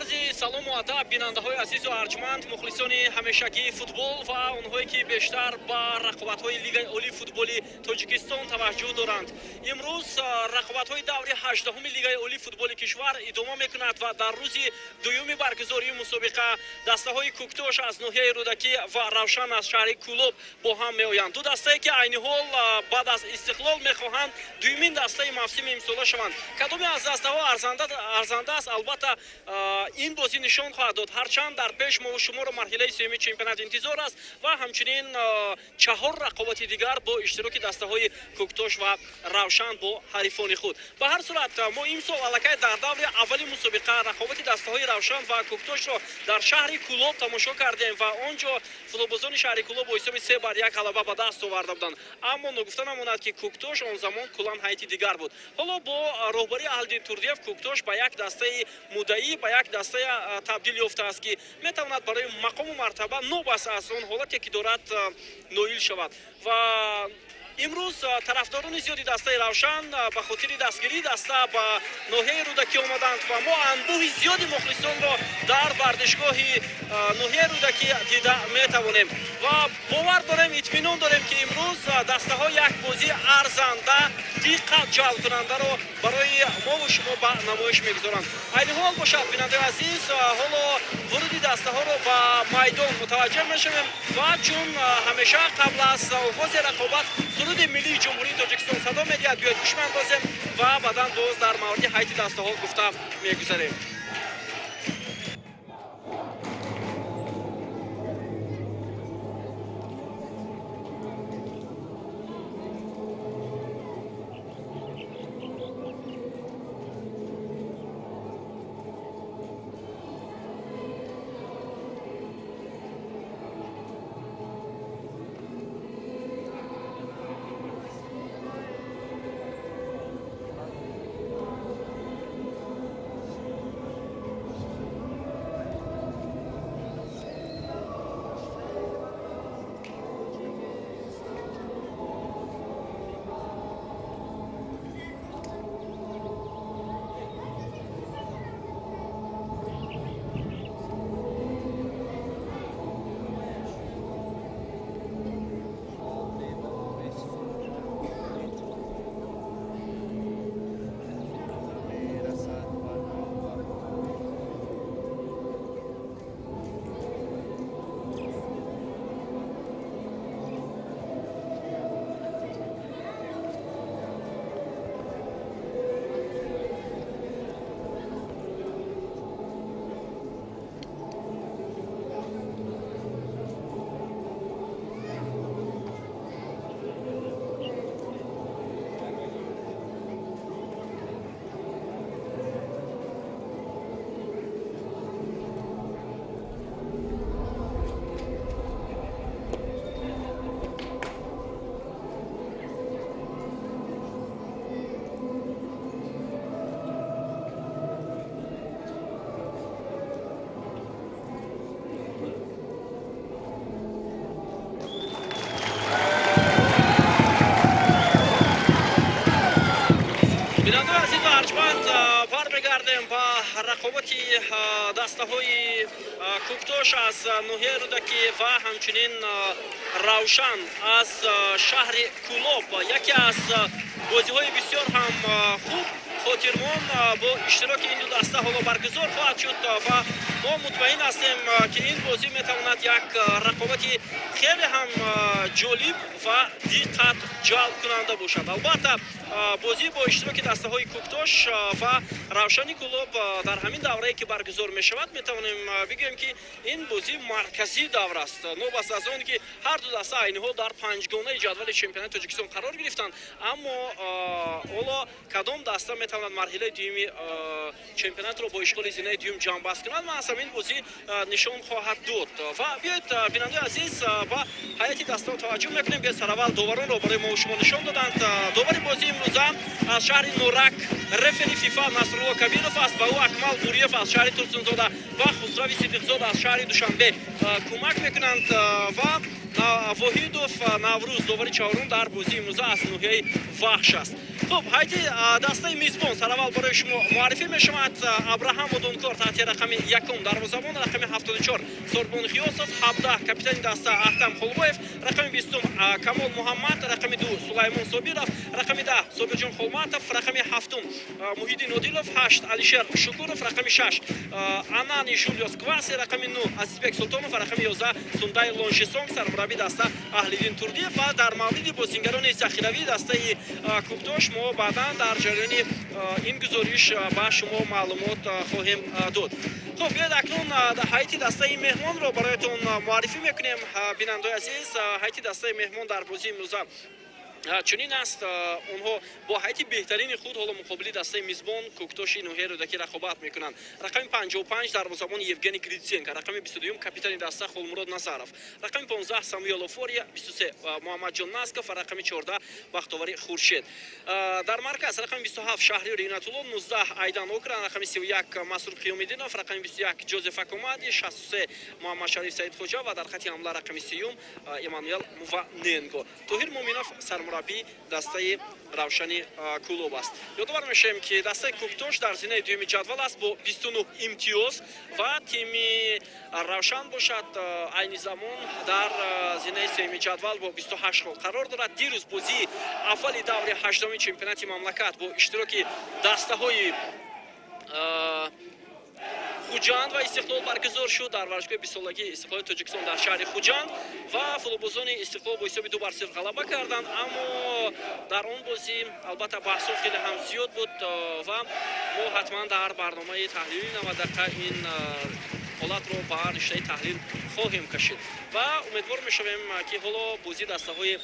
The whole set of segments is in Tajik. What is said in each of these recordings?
Арзи салому адаб бинандаҳои азизу арҷманд, мухлисони ҳамешагии футбол ва онҳое ки бештар ба рақобатҳои Лигаи олии футболи Тоҷикистон таваҷҷӯҳ доранд. Имрӯз рақобатҳои даври 18-уми Лигаи олии футболи кишвар идома мекунад ва дар рӯзи дуюми баргузории мусобиқа дастаҳои Кӯктош аз ноҳияи Рӯдакӣ ва Равшан аз шаҳри Кӯлоб бо ҳам меоянд. Ду дастае ки айни ҳол баъд аз Истиқлол мехоҳанд дуюмин дастаи мавсими имсола шаванд. Кадоме аз дастаҳо арзанда аст, албатта ин бозӣ нишон хоҳад дод. Ҳарчанд дар пеш мо шуморо марҳилаи сеюми чемпионат интизор аст ва ҳамчунин 4 рақобати дигар бо иштироки дастаҳои Кӯктош ва Равшан бо ҳарифони худ. Ба ҳар сурат мо имсол аллакай дар даври аввали мусобиқа рақобати дастаҳои Равшан ва Кӯктошро дар шаҳри Кӯлоб тамошо кардем ва он ҷо футболбозони шаҳри Кӯлоб бо ҳисоби 3-1 ғалаба ба даст оварда буданд. Аммо ногуфта намонад, ки Кӯктош он замон куллан ҳайати дигар буд. Ҳоло бо роҳбарии Аҳлиддин Турдиев Кӯктош ба як дастаи муддаӣ, ба як дастая табдил ёфтааст, ки метавонад барои мақому мартаба нобаста аз он ҳолате ки дорад ноил шавад. Ва имрӯз тарафдорони зиёди дастаи Равшан ба хотири дастгирии даста ба ноҳияи Рӯдакӣ омаданд ва мо анбӯҳи зиёди мухлисонро дар варзишгоҳи ноҳияи Рӯдакӣ дида метавонем ва бовар дорем, итминон дорем, ки имрӯз дастаҳо як бозии арзанда, диққат ҷалбкунандаро барои мову шумо ба намоиш мегузоранд. Айни ҳол бошад, бинандаи азиз, ҳоло вуруди дастаҳоро ба майдон мутаваҷҷеҳ мешавем ва чун ҳамеша қабл аз оғози рақобат суруди миллии Ҷумҳурии Тоҷикистон садо медиҳад, биёед гӯш меандозем ва баъдан боз дар мавриди ҳайати дастаҳо гуфта мегузарем. Рақобати дастаҳои Кӯктош аз ноҳияи Рӯдакӣ ва ҳамчунин Равшан аз шаҳри Кӯлоб яке аз бозиҳои бисёр ҳам хуб хотирмон бо иштироки ин ду даста ҳоло баргузор хоҳад шуд ва мо мутмаин ҳастем, ки ин бозӣ метавонад як рақобати хеле ҳам ҷолиб ва диққат ҷалбкунанда бошад. Албатта бозӣ бо иштироки дастаҳои Кӯктош ва Равшани Кӯлоб дар ҳамин даврае ки баргузор мешавад, метавонем бигӯем, ки ин бозӣ марказии давр аст. Новобаста аз он ки ҳар ду даста айни ҳол дар панҷгонаи ҷадвали чемпионати Тоҷикистон қарор гирифтанд, аммо ҳоло кадом даста метавонад марҳилаи дуюми чемпионатро бо ишғоли зинаи дуюм ҷамъбаст кунад, маҳз ҳамин бозӣ нишон хоҳад дод. Ва биёед, бинандаи азиз, ба ҳайати дастаҳо таваҷҷӯҳ мекунем. Биёед сараввал доваронро барои мо шумо нишон доданд. Довари бозии имрӯза аз шаҳри Норак рефери ФИФА Насрулло Кабиров аст, ба ӯ Акмал Буриев аз шаҳри Турсунзода ва Хусрави Сидиқзода аз шаҳри Душанбе кӯмак мекунанд ва Воҳидов Наврӯз довари чаҳорум дар бозии имрӯза аз ноҳияи Вахш аст. Хуб, ҳайати дастаи мизбон сараввал барои шумо муаррифӣ мешавад. Абраҳам Одункор таҳти рақами 1 дарвозабон, рақами 74 Сорбон Ғиёсов, 17 капитани даста Ахтам Холбоев, рақами 20 Камол Муҳаммад, рақами 2 Сулаймон Собиров, рақами 10 Собирҷон Холматов, рақами 7 Муҳиддин Одилов, 8 Алишер Шукуров, рақами 6 Анани Жулиос Кваси, рақами 9 Азизбек Султонов ва рақами 11 Сундай Лоншисонг, сармурабби даста Аҳлиддин Турдиев. Ва дар мавриди бозингарони захиравии дастаи Кӯктош мо баъдан дар ҷараёни ин гузориш ба шумо маълумот хоҳем дод. Хуб, биёед акнун ҳайати дастаи меҳмонро бароятон муаррифӣ мекунем. Бинандаои азиз, ҳайати дастаи меҳмон дар бозии имрӯза чунин аст. Онҳо бо ҳайати беҳтарини худ ҳоло муқобили дастаи мизбон Кӯктоши ноҳияи Рӯдакӣ рақобат мекунанд. Рақами 55 дарвозабон Евгений Гриценко, рақами 22 капитани даста Холмурод Назаров, рақами 15 Самуэл Офория, 23 Муҳаммадҷон Насков ва рақами 14 Бахтовари Хуршед. Дар марказ рақами 27 Шаҳриёр Инатулло, 19 Айдан Окран, рақами 31 Масрур Қиёмиддинов, рақами 21 Ҷозеф Акомади, 63 Муҳаммадшариф Саидхоҷа ва дар хати ҳамла рақами 30 Эммануэл Муваненго. Тоҳир Муминов сармураббии дастаи Равшани Кӯлоб аст. Ёдовар мешавем, ки дастаи Кӯктош дар зинаи дуюми ҷадвал аст бо 29 имтиёз ва тими Равшан бошад, айни замон дар зинаи сеюми ҷадвал бо 28 хол қарор дорад. Дирӯз бозии аввали даври ҳаштуми чемпионати мамлакат бо иштироки дастаҳои Хуҷанд ва Истиқлол баргузор шуд дар варзишгоҳи бистсолагии Истиқлоли Тоҷикистон дар шаҳри Хуҷанд ва футболбозони Истиқлол бо ҳисоби 2-0 ғалаба карданд. Аммо дар он бозӣ албатта баҳсҳо хеле ҳам зиёд буд ва мо ҳатман дар барномаи таҳлили 90 дақиқа ин ҳолатро ба риштаи таҳлил хоҳем кашид ва умедвор мешавем, ки ҳоло бозии дастаҳои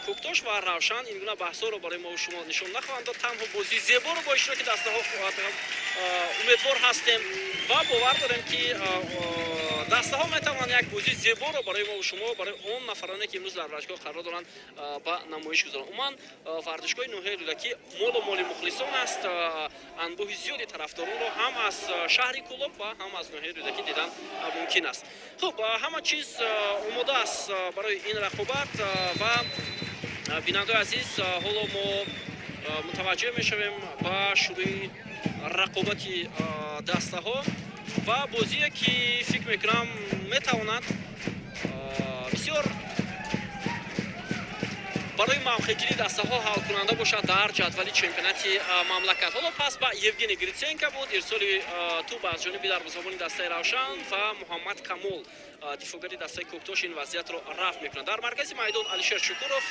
Кӯктош ва Равшан ин гуна баҳсҳоро барои мо шумо нишон нахоҳанд дод. Танҳо бозии зеборо бо иштироки дастаҳо умедвор ҳастем ва бовар дорем, ки дастаҳо метавонанд як бозии зеборо барои мо шумо, барои он нафароне, ки имрӯз дар варзишгоҳ қарор доранд, ба намоиш гузоранд. Умуман, варзишгоҳи ноҳияи Рӯдакӣ молу моли мухлисон аст. Анбӯҳи зиёди тарафдоронро ҳам аз шаҳри Кӯлоб ва ҳам аз ноҳияи Рӯдакӣ дидан мумкин аст. Хуб, ҳама чиз омода аст барои ин рақобат ва, бинандаои азиз, ҳоло мо мутаваҷҷеҳ мешавем ба шурӯи рақобати дастаҳо ва бозие, ки фикр мекунам, метавонад бисёр барои мавқеъгирии дастаҳо ҳалкунанда бошад дар ҷадвали чемпионати мамлакат. Ҳоло пас ба Евгений Гриценко буд, ирсоли тӯб аз ҷониби дарвозабони дастаи Равшан ва Муҳаммад Камол, дифоъгари дастаи Кӯктош, ин вазъиятро рафъ мекунад. Дар маркази майдон Алишер Шукуров,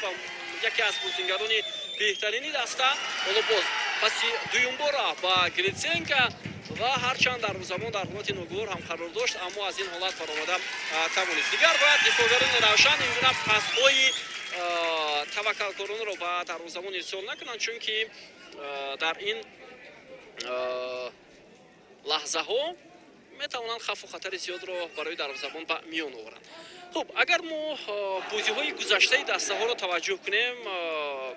яке аз бозингарони беҳтарини даста. Ҳоло боз паси дуюмбора ба Гриценко ва ҳарчанд дарвозабон дар ҳолати ногувор ҳам қарор дошт, аммо аз ин ҳолат баромада тавонист. Дигар бояд дифоъгарони Равшан ин гуна пасҳои таваккалкоронро ба дарвозабон ирсол накунанд, чунки дар ин лаҳзаҳо метавонанд хавфу хатари зиёдро барои дарвозабон ба миён оваранд. Хуб, агар мо бозиҳои гузаштаи дастаҳоро таваҷҷӯҳ кунем,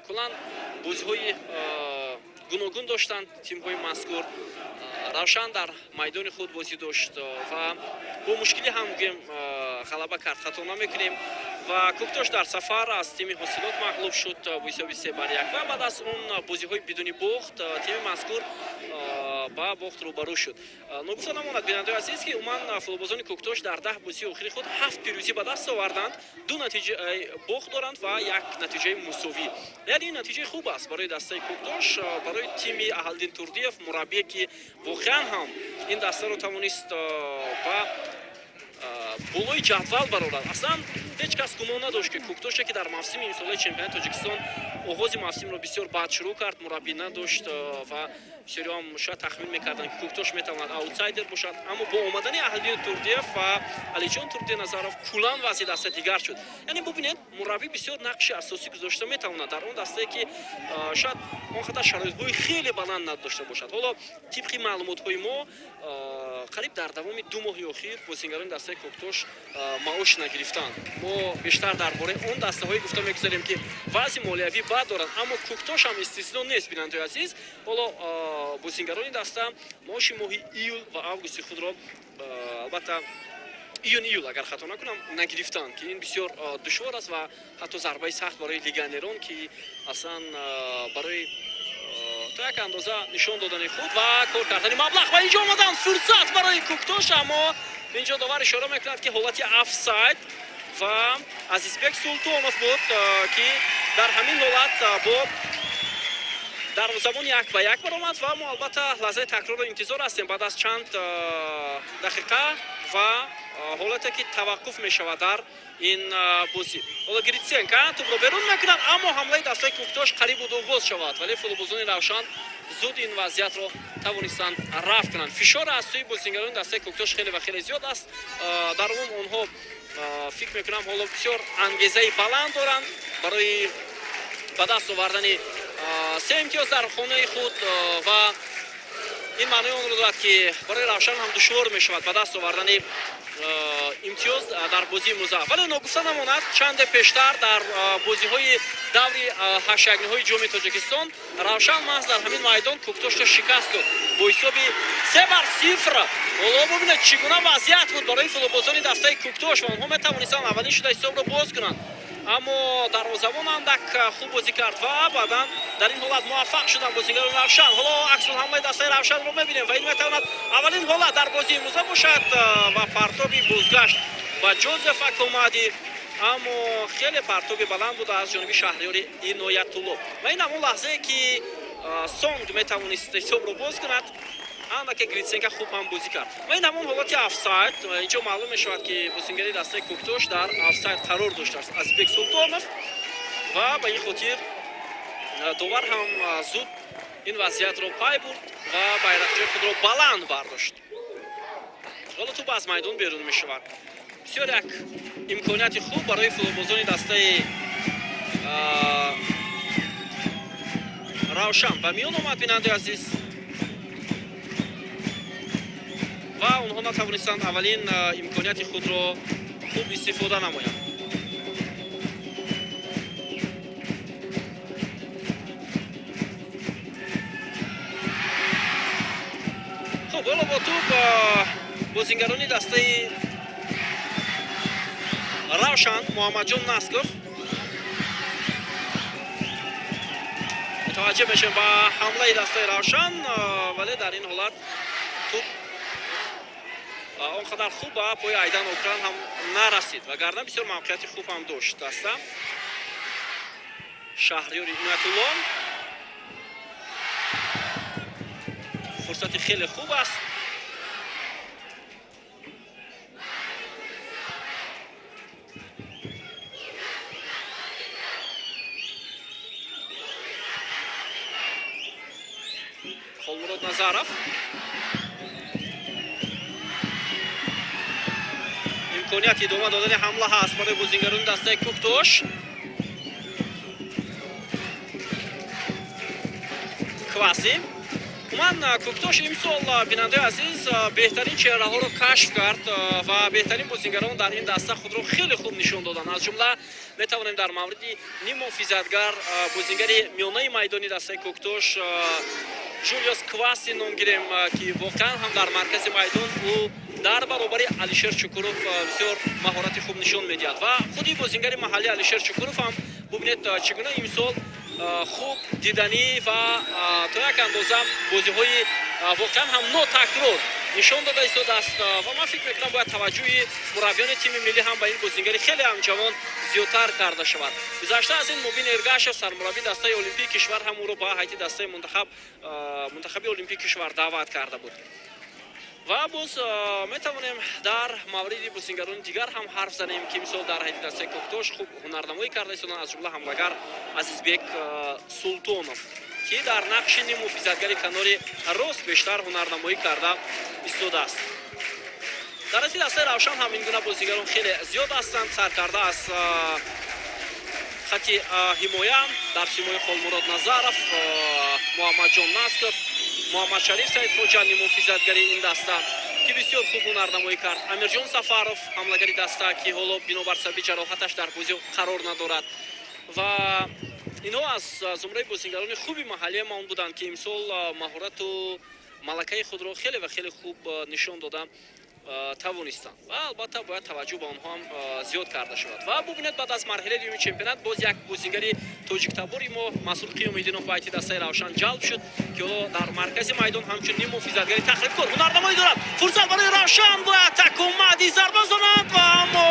куллан бозиҳои гуногун доштанд тимҳои мазкур. Равшан дар майдони худ бозӣ дошт ва бо мушкилӣ ҳам гӯем ғалаба кард, хато намекунем, ва Кӯктош дар сафар аз тими Ҳосилот мағлуб шуд бо ҳисоби 3-1 ва баъд аз он бозиҳои бидуни бохт тими мазкур ба бохт рӯбарӯ шуд. Ногуфта намонад, бинандаои азиз, ки умуман футболбозони Кӯктош дар 10 бозии охири худ ҳафт пирӯзӣ ба даст оварданд, ду натиҷаи бохт доранд ва як натиҷаи мусовӣ. Яъне ин натиҷаи хуб аст барои дастаи Кӯктош, барои тими Аҳлиддин Турдиев, мураббие, ки воқеан ҳам ин дастаро тавонист ба болои ҷадвал барорад. Аслан ҳеҷ кас гумон надошт, ки Кӯктоше, ки дар мавсими имсолаи чемпионати Тоҷикистон оғози мавсимро бисёр бад шурӯъ кард, мураббӣ надошт ва бисёриҳам шояд тахмин мекарданд, ки Кӯктош метавонад аутсайдер бошад, аммо бо омадани Аҳлиддин Турдиев ва Алиҷон Турдиназаров куллан вазъи даста дигар шуд. Яъне бубинед, мураббӣ бисёр нақши асосӣ гузошта метавонад дар он дастае, ки шояд он қадар шароитҳои хеле баланд надошта бошад. Ҳоло тибқи маълумотҳои мо, қариб дар давоми 2 моҳи охир бозингарони дастаи Кӯктош маош нагирифтанд. Мо бештар дар бораи он дастаҳое гуфта мегузарем, ки вазъи молиявӣ бад доранд, аммо Кӯктош ҳам истисно нест. Бинандаои азиз, ҳоло бозингарони даста маоши моҳи июл ва августи худро албатта июн июл, агар хато накунам, нагирифтанд, ки ин бисёр душвор аст ва ҳатто зарбаи сахт барои легионерон, ки аслан барои то як андоза нишон додани худ ва кор кардани маблағ. Ва инҷо омадан фурсат барои Куктош, аммо инҷо довар ишора мекунад, ки ҳолати офсайд ва Азизбек Султонов буд, ки дар ҳамин ҳолат бо дарвозабон як ба як баромад. Ва мо албатта лаҳзаи такрорро интизор ҳастем баъд аз чанд дақиқа ва ҳолате ки таваққуф мешавад дар ин бозӣ. Ҳоло Гритсенко тӯбро берун мекунад, аммо ҳамлаи дастаи Куктош қариб буд оғоз шавад, вале футболбозони Равшан зуд ин вазъиятро тавонистанд рафт кунанд. Фишор аз сӯи бозингарони дастаи Куктош хеле ва хеле зиёд аст. Дар умум онҳо фикр мекунам ҳоло бисёр ангезаи баланд доранд барои ба даст овардани се имтиёз дар хонаи худ, ва ин маънои онро дорад, ки барои Равшан ҳам душвор мешавад ба даст овардани имтиёз дар бозии имрӯза. Вале ногуфта намонад, чанде пештар дар бозиҳои даври ҳаштякниҳои Ҷоми Тоҷикистон Равшан маҳз дар ҳамин майдон Куктошро шикаст дод бо ҳисоби 3-0. Ҳоло бубинед, чӣ гуна вазъият буд барои футболбозони дастаи Куктош ва онҳо метавонистанд аввалин шуда ҳисобро боз кунанд, аммо дарвозабон андак хуб бозӣ кард ва баъдан дар ин ҳолат муваффақ шуданд бозингарони Равшан. Ҳоло аксулҳамлаи дастаи Равшанро мебинем ва ин метавонад аввалин ҳолат дар бозии имрӯза бошад ва партоби бозгашт ба Ҷозеф Акомади, аммо хеле партоби баланд буд аз ҷониби Шаҳриёри Иноятулло. Ва ин ҳамон лаҳзае ки Сонг метавонист ҳисобро боз кунад, андаке Гритсенко хуб ҳам бозӣ кард. Ва ин ҳамон ҳолати офсайд. Инҷо маълум мешавад, ки бозингари дастаи Куктош дар офсайд қарор доштааст Азизбек Султонов, ва ба ин хотир довар ҳам зуд ин вазъиятро пай бурд ва байрақчаи худро баланд бардошт. Ҳоло тӯб аз майдон берун мешавад. Бисёр як имконияти хуб барои футболбозони дастаи Равшан ба миён омад, бинандаи азиз, ва онҳо натавонистанд аввалин имконияти худро хуб истифода намоянд. Хуб, ҳоло бо тӯб бозингарони дастаи Равшан Муҳаммадҷон Насков. Мутаваҷҷеҳ мешавем ба ҳамлаи дастаи Равшан, вале дар ин ҳолат тӯб он қадар хуб ба пои Айдан Окран ҳам нарасид, вагарна бисёр мавқеияти хуб ҳам дошт даста. Шаҳриёри Иноятулло фурсати хеле хуб аст. Холмурод Назаров имконияти идома додани ҳамла ҳаст барои бозингарони дастаи Куктош. Кваси. Умуман Куктош имсол, бинандаи азиз, беҳтарин чеҳраҳоро кашф кард ва беҳтарин бозингарон дар ин даста худро хеле хуб нишон доданд. Аз ҷумла метавонем дар мавриди ниммуҳофизатгар, бозингари миёнаи майдони дастаи Куктош Жулиус Кваси ном гирем, ки воқеан ҳам дар маркази майдон ӯ дар баробари Алишер Чукуров бисёр маҳорати хуб нишон медиҳад. Ва худи бозингари маҳаллӣ Алишер Чукуров ҳам бубинед, чӣ гуна имсол хуб диданӣ ва то як андоза бозиҳои воқеан ҳам нотакрор нишон дода истодааст. Ва ман фикр мекунам, бояд таваҷҷӯҳи мураббиёни тими миллӣ ҳам ба ин бозингари хеле ҳам ҷавон зиёдтар карда шавад. Гузашта аз ин, Мубин Эргашев, сармураббии дастаи олимпии кишвар, ҳам ӯро ба ҳайати дастаи мунтахаби олимпии кишвар даъват карда буд. Ва боз метавонем дар мавриди бозингарони дигар ҳам ҳарф занем, ки мисол дар ҳайати дастаи Куктош хуб ҳунарнамоӣ карда истоданд, аз ҷумла ҳамлагар Азизбек Султонов, ки дар нақши ниммуҳофизатгари канори рост бештар ҳунарнамоӣ карда истодааст. Дар ҳайати дастаи Равшан ҳам ин гуна бозингарон хеле зиёд ҳастанд, саркарда аз хати ҳимоя дар симои Холмурод Назаров, Муҳаммадҷон Насков, Муҳаммадшариф Саидхоҷа, ниммуҳофизатгари ин даста, ки бисёр хуб ҳунарнамоӣ кард, Амирҷон Сафаров, ҳамлагари даста, ки ҳоло бинобар сабаби ҷароҳаташ дар бозӣ қарор надорад. Ва инҳо аз зумраи бозингарони хуби маҳаллии мо буданд, ки имсол маҳорату малакаи худро хеле ва хеле хуб нишон дода тавонистанд ва албатта бояд таваҷҷӯҳ ба онҳо ҳам зиёд карда шавад. Ва бубинед, баъд аз марҳилаи дуюми чемпионат боз як бозингари тоҷиктабори мо Мансур Қиёмиддинов ба ҳайати дастаи Равшан ҷалб шуд, ки ҳоло дар маркази майдон ҳамчун ниммуҳофизатгари тахрибкор ҳунарнамоӣ дорад. Фурсат барои Равшан, бояд Такумади зарба занад ва аммо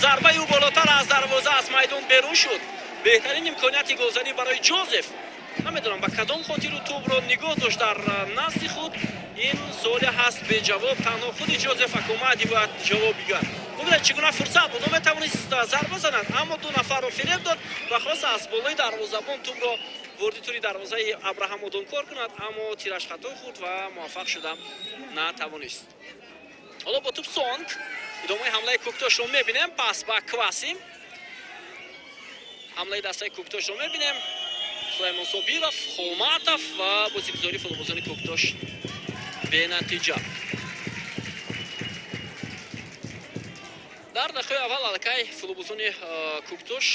зарбаи ӯ болотар аз дарвоза аз майдон берун шуд. Беҳтарин имконияти голзанӣ барои Ҷозеф. Намедонам ба кадом хотиру тӯбро нигоҳ дошт дар назди худ. Ин суоле ҳаст беҷавоб. Танҳо худи Ҷозеф Акумади бояд ҷавоб бигӯяд. Бубинед, чӣ гуна фурсат буд. Ӯ метавонист зарба занад, аммо ду нафарро фиреб дод ва хост аз болои дарвозабон тӯбро ворди тури дарвозаи Абраҳам Одонкор кунад, аммо тираш хато хӯрд ва муваффақ шуда натавонист. Ҳоло бо тӯб Сонг идомаи ҳамлаи Кӯктошро мебинем. Пас ба Квасим ҳамлаи дастаи Кӯктошро мебинем. Сулаймон Собиров, Холматов ва бозигузории футболбозони Кӯктош бенатиҷа. Дар дақиқаи аввал аллакай футболбозони Кӯктош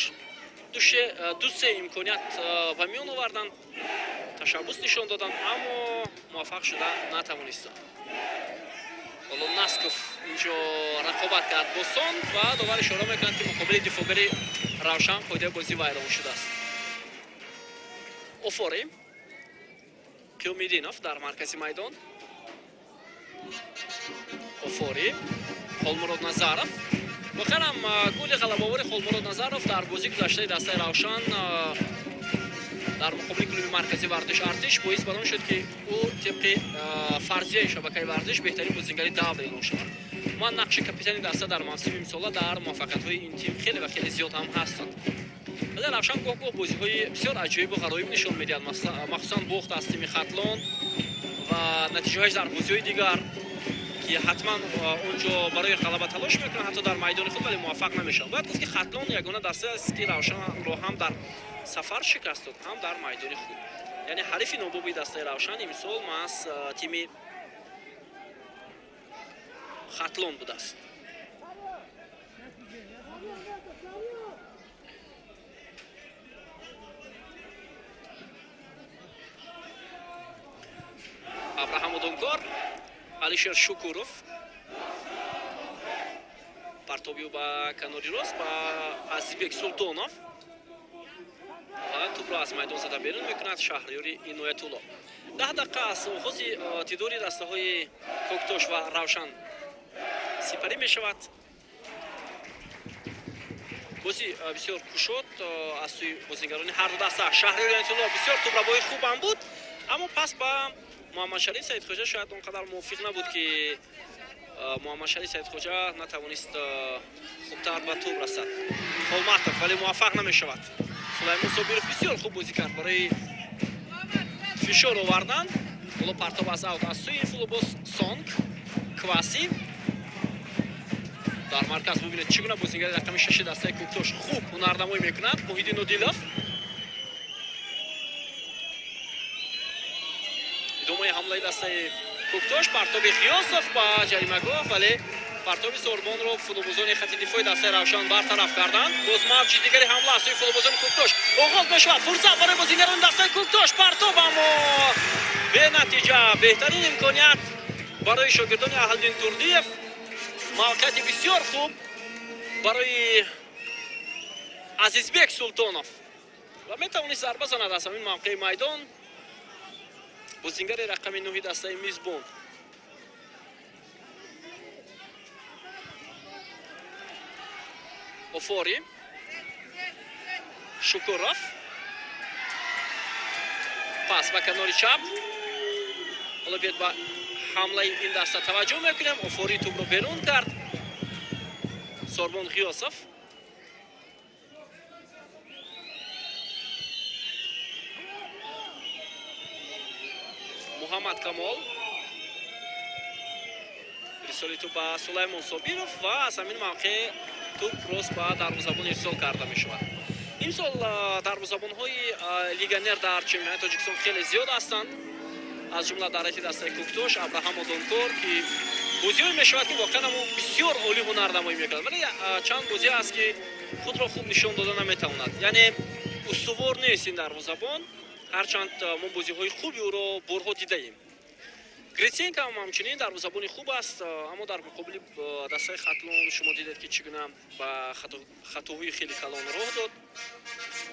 ду-се имконият ба миён оварданд, ташаббус нишон доданд, аммо муваффақ шуда натавонистанд. Ҳоло Насков инҷо рақобат кард бо Сон ва довар ишора мекунад, ки муқобили дифоъгари Равшан қоидаи бозӣ вайрон шудааст. Офори Қиёмиддинов дар маркази майдон. Офори, Холмурод Назаров. Воқеан ҳам голи ғалабаовари Холмурод Назаров дар бозии гузаштаи дастаи Равшан дар муқобили клуби марказии варзиш Артиш боис бар он шуд, ки ӯ тибқи фарзияи шабакаи варзиш беҳтарин бозингари давр эълон шавад. Ман нақши капитани даста дар мавсими имсола дар муваффақиятҳои ин тим хеле ва хеле зиёд ҳам ҳастанд. Вале Равшан гоҳ-гоҳ бозиҳои бисёр аҷоибу ғароиб нишон медиҳад, махсусан бохт аз тими Хатлон ва натиҷаҳояш дар бозиҳои дигар, ки ҳатман онҷо барои ғалаба талош мекунанд, ҳатто дар майдони худ, вале муваффақ намешаванд. Бояд гуфт, ки Хатлон ягона даста аст, ки Равшанро ҳам дар сафар шикаст дод, ҳам дар майдони худ. Яъне ҳарифи нобоби дастаи Равшан имсол маҳз тими Хатлон будааст. Абраҳам Одонкор, Алишер Шукуров партоби ӯ ба канори рост ба Азизбек Султонов ва тӯбро аз майдон зада берун мекунад Шаҳриёри Иноятулло. 10 дақиқа аз оғози дидори дастаҳои Кӯктош ва Равшан сипарӣ мешавад. Бозӣ бисёр кушод аз сӯи бозингарони ҳар ду даста. Шаҳриёри Иноятулло бисёр тӯбрабои хубам буд, аммо пас ба Муҳаммадшариф Саидхоҷа шояд он қадар мувофиқ набуд, ки Муҳаммадшариф Саидхоҷа натавонист хубтар ба тӯб расад. Холматов вале муваффақ намешавад. Сулаймон Собиров бисёр хуб бозӣ кард барои фишор овардан. Ҳоло партоб аз аут аз сӯи футболбоз Сонг. Кваси дар марказ. Бубинед, чӣ гуна бозингари рақами шаши дастаи Кӯктош хуб ҳунарнамоӣ мекунад. Муҳиддин Одилов. Идомаи ҳамлаи дастаи Кӯктош, партоби Ғиёсов ба ҷаримагоҳ, вале партоби Сорбонро футболбозони хати дифои дастаи Равшан бартараф карданд. Боз мавҷи дигари ҳамла аз сӯи футболбозони Кӯктош оғоз мешавад. Фурсат барои бозингарони дастаи Кӯктош, партоб, аммо бенатиҷа. Беҳтарин имконият барои шогирдони Аҳлиддин Турдиев, мавқеияти бисёр хуб барои Азизбек Султонов ва метавонист зарба занад аз ҳамин мавқеи майдон бозингари рақами нӯҳи дастаи мизбон. Офори, Шукуров, пас ба канори чап. Ҳоло биёд ба ҳамлаи ин даста таваҷҷӯҳ мекунем. Офори тӯбро берун кард. Сорбон Ғиёсов. Муҳаммад Камол ирсоли тӯб ба Сулаймон Собиров ва аз ҳамин мавқеъ тӯб рост ба дарвозабон ирсол карда мешавад. Имсол дарвозабонҳои легионер дар чемпионати Тоҷикистон хеле зиёд ҳастанд, аз ҷумла дар ҳайати дастаи Кӯктош Абраҳам Одонкор, ки бозиҳое мешавад, ки воқеан ҳам бисёр олӣ ҳунарнамоӣ мекунад, вале чанд бозӣ аст, ки худро хуб нишон дода наметавонад. Яъне устувор нест ин дарвозабон, ҳарчанд мо бозиҳои хуби ӯро борҳо дидаем. Гриценко ҳам ҳамчунин дарвозабони хуб аст, аммо дар муқобили дастаи Хатлон шумо дидед, ки чӣ гуна ба хатоҳои хеле калон роҳ дод.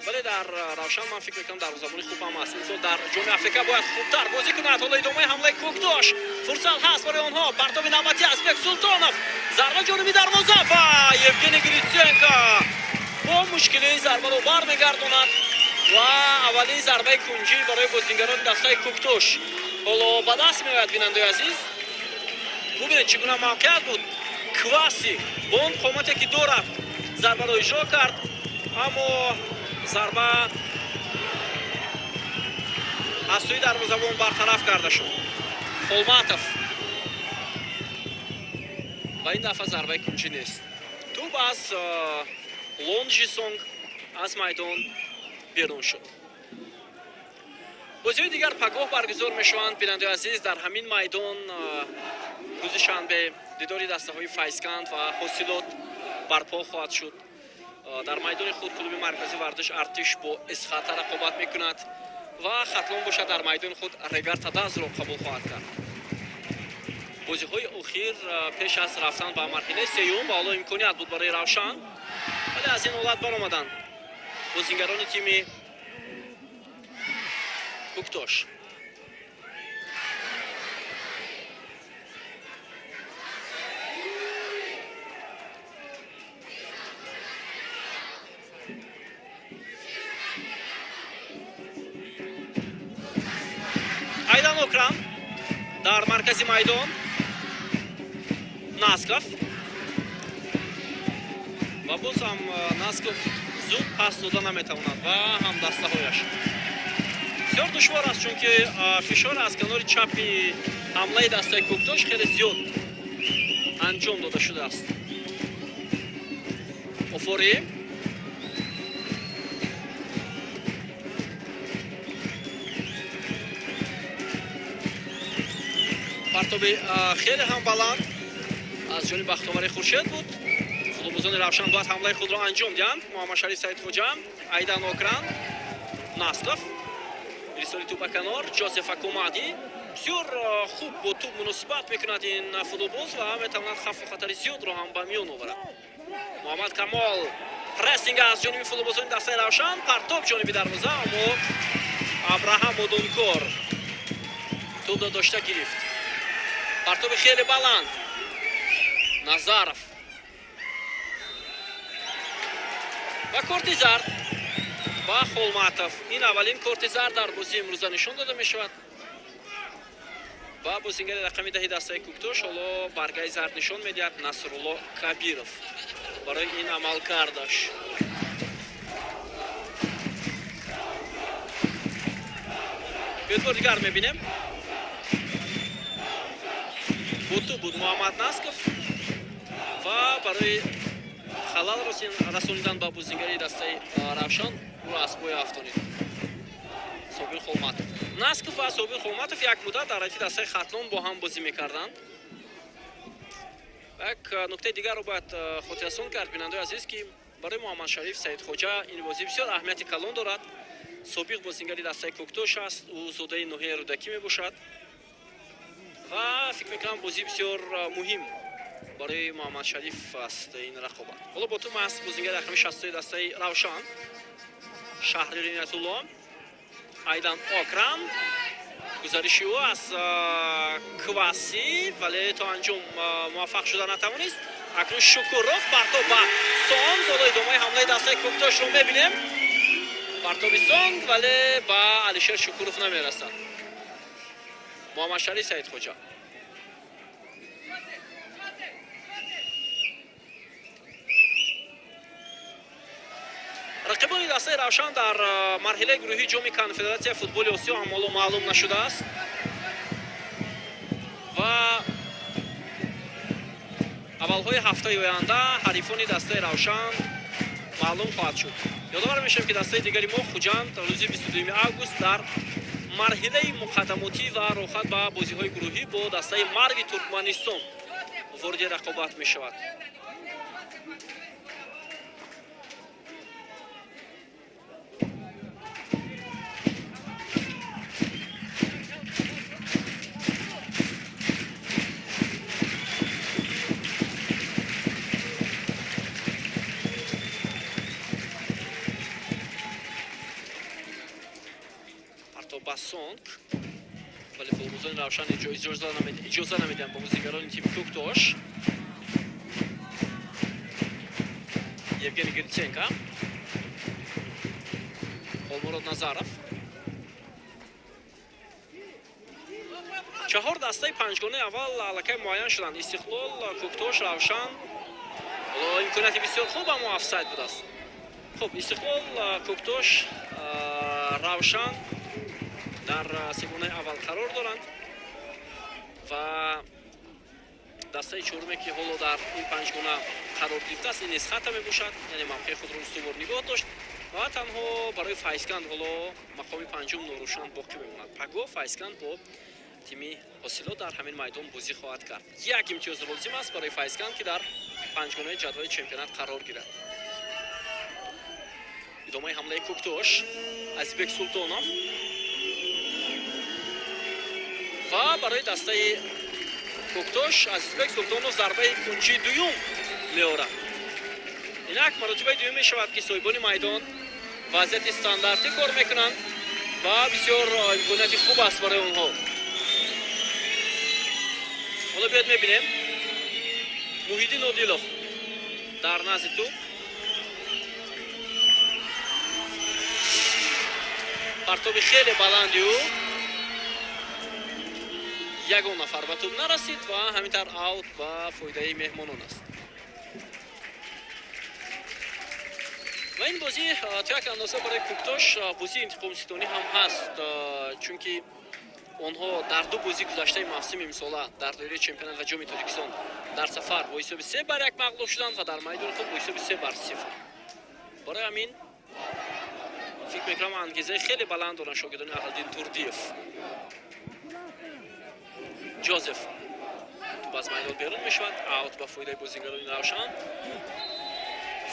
Вале дар Равшан ман фикр мекунам дарвозабони хуб ҳам аст. Имсол дар Ҷоми Африка бояд хубтар бозӣ кунад. Ҳоло идомаи ҳамлаи Кӯктош, фурсат ҳаст барои онҳо. Партоби навбатӣ аз Бек Султонов, зарба ҷониби дарвоза ва Евгений Гриценко бо мушкилии зарбаро бармегардонад ва аввалин зарбаи кунҷӣ барои бозингарони дастаи Кӯктош ҳоло ба даст меояд. Бинандаи азиз, бубинед, чӣ гуна мавқеият буд. Кваси бо он қомате ки дорад зарбаро иҷро кард, аммо зарба аз сӯи дарвозабон бартараф карда шуд. Холматов, ва ин дафъа зарбаи кунҷӣ нест. Тӯб аз Лонжисонг аз майдон берун шуд. Бозиҳои дигар пагоҳ баргузор мешаванд. Бинандаи азиз, дар ҳамин майдон рӯзи шанбе дидори дастаҳои Файзканд ва Ҳосилот барпо хоҳад шуд. Дар майдони худ клуби маркази варзиш Артиш бо Эсхата рақобат мекунад ва Хатлон бошад дар майдони худ Регар Тадазро қабул хоҳад кард. Бозиҳои охир пеш аз рафтан ба марҳилаи сеюм ва ҳоло имконият буд барои Равшан, вале аз ин ҳолат баромаданд бозингарони тими Кӯктош. Айдан Окрам дар маркази майдон, Насков ва боз ҳам Насков зуд пас дода наметавонад ва ҳамдастаҳояш. Бисёр душвор аст, чунки фишор аз канори чапи ҳамлаи дастаи Кӯктош хеле зиёд анҷом дода шудааст. Офорӣ партоби хеле ҳам баланд аз ҷониби Бахтовари Хуршед буд. Футболбозони Равшан бояд ҳамлаи худро анҷом диҳанд. Муҳаммадшариф Саидхоҷа, Айдан Окран, Насков, ирсоли тӯб ба канор, Ҷозеф Акумади бисёр хуб бо тӯб муносибат мекунад ин футболбоз ва метавонад хавфу хатари зиёдро ҳам ба миён оварад. Муҳаммад Камол, прессинг аз ҷониби футболбозони дастаи Равшан, партоб ҷониби дарвоза, аммо Абраҳам Одункор тӯбро дошта гирифт. Партоби хеле баланд, Назаров ва корти зард ба Холматов. Ин аввалин корти зард дар бозии имрӯза нишон дода мешавад ва бозингари рақами 10 дастаи Кӯктош ҳоло баргаи зард нишон медиҳад Насрулло Кабиров барои ин амалкардаш. Биёед бор дигар мебинем. Буту буд Муҳаммад Насков ва барои халал расонидан ба бозингари дастаи Равшан ӯро аз пой афтонид Собир Холматов. Насков ва Собир Холматов як муддат дар ҳайати дастаи Хатлон бо ҳам бозӣ мекарданд. Як нуктаи дигарро бояд хотиррасон кард, бинандаи азиз, ки барои Муҳаммадшариф Саидхоҷа ин бозӣ бисёр аҳамияти калон дорад. Собиқ бозингари дастаи Кӯктош аст, ӯ зодаи ноҳияи Рӯдакӣ мебошад ва фикр мекунам бозӣ бисёр муҳим барои Муҳаммадшариф аст ин рақобат. Ҳоло бо тӯб аст бозингари рақами 63 дастаи Равшан Шаҳриёр Иноятулло, Айдан Окрам, гузариши ӯ аз Кваси, вале то анҷом муваффақ шуда натавонист. Акнун Шукуров партоб ба Сонг. Ҳоло идомаи ҳамлаи дастаи Кӯктошро мебинем. Партоби Сонг, вале ба Алишер Шукуров намерасад. Муҳаммадшариф Саидхоҷа. Рақибони дастаи Равшан дар марҳилаи гурӯҳии ҷоми Конфедератсияи футболи Осиё ҳам ҳоло маълум нашудааст ва аввалҳои ҳафтаи оянда ҳарифони дастаи Равшан маълум хоҳад шуд. Ёдовар мешавем, ки дастаи дигари мо Хуҷанд рӯзи 22 август дар марҳилаи муқаддамотӣ ва роҳхат ба бозиҳои гурӯҳӣ бо дастаи Марви Туркманистон вориди рақобат мешавад. Партоб ба Сонг, вале футболбозони Равшан иҷоза намедиҳанд ба бозигарони тими Кӯктош. Евгений Гриценко, Холмурод Назаров. Чаҳор дастаи панҷгонаи аввал аллакай муайян шуданд: Истиқлол, Кӯктош, Равшан. Имконияти бисёр хуб, аммо офсайд будааст. Хуб, Истиқлол, Кӯктош, Равшан дар сегонаи аввал қарор доранд ва дастаи чоруме, ки ҳоло дар ин панҷгона қарор гирифтааст, ин Эсхата мебошад, яъне мавқеи худро устувор нигоҳ дошт ва танҳо барои Файзканд ҳоло мақоми панҷум норӯшан боқӣ мемонад. Паго Файзканд бо тими Ҳосилот дар ҳамин майдон бозӣ хоҳад кард. Як имтиёз лозим аст барои Файзканд, ки дар панҷгонаи ҷадвали чемпионат қарор гирад. Идомаи ҳамлаи Кӯктош, Азизбек Султонов ва барои дастаи Кӯктош Азизбек Султонов зарбаи кунҷии дуюм меорад. Инак маротибаи дуюм мешавад, ки соҳибони майдон вазъияти стандартӣ кор мекунанд ва бисёр имконияти хуб аст барои онҳо. Ҳоло биёед мебинем. Муҳиддин Одилов дар назди тӯб. Партоби хеле баланди ӯ, ягон нафар ба тӯб нарасид ва ҳамин тавр аут ба фоидаи меҳмонон аст. Ва ин бозӣ то як андоза барои Кӯктош бозии интиқомситонӣ ҳам ҳаст, чунки онҳо дар ду бозии гузаштаи мавсими имсола дар доираи чемпионат ва ҷоми Тоҷикистон дар сафар бо ҳисоби 3-1 мағлуб шуданд ва дар майдони худ бо ҳисоби 3-0. Барои ҳамин фикр мекунам ангезаи хеле баланд доранд шогирдони Аҳлиддин Турдиев. Ҷозеф тӯб аз майдон берун мешавад, аут ба фоидаи бозигарони Равшан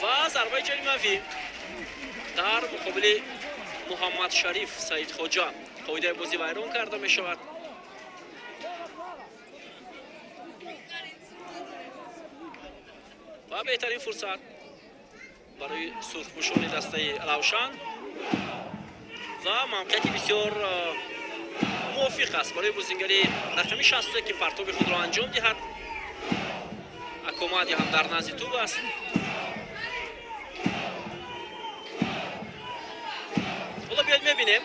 ва зарбаи ҷаримавӣ дар муқобили Муҳаммад Шариф Саидхоҷа. Қоидаи бозӣ вайрон карда мешавад. Ва беҳтарин фурсат барои сурхпӯшони дастаи Равшан ва мавқеияти бисёр мувофиқ аст барои бозингари рақами 63, ки партоби худро анҷом диҳад. Акомади ҳам дар назди тӯб аст. Ҳоло биёед мебинем.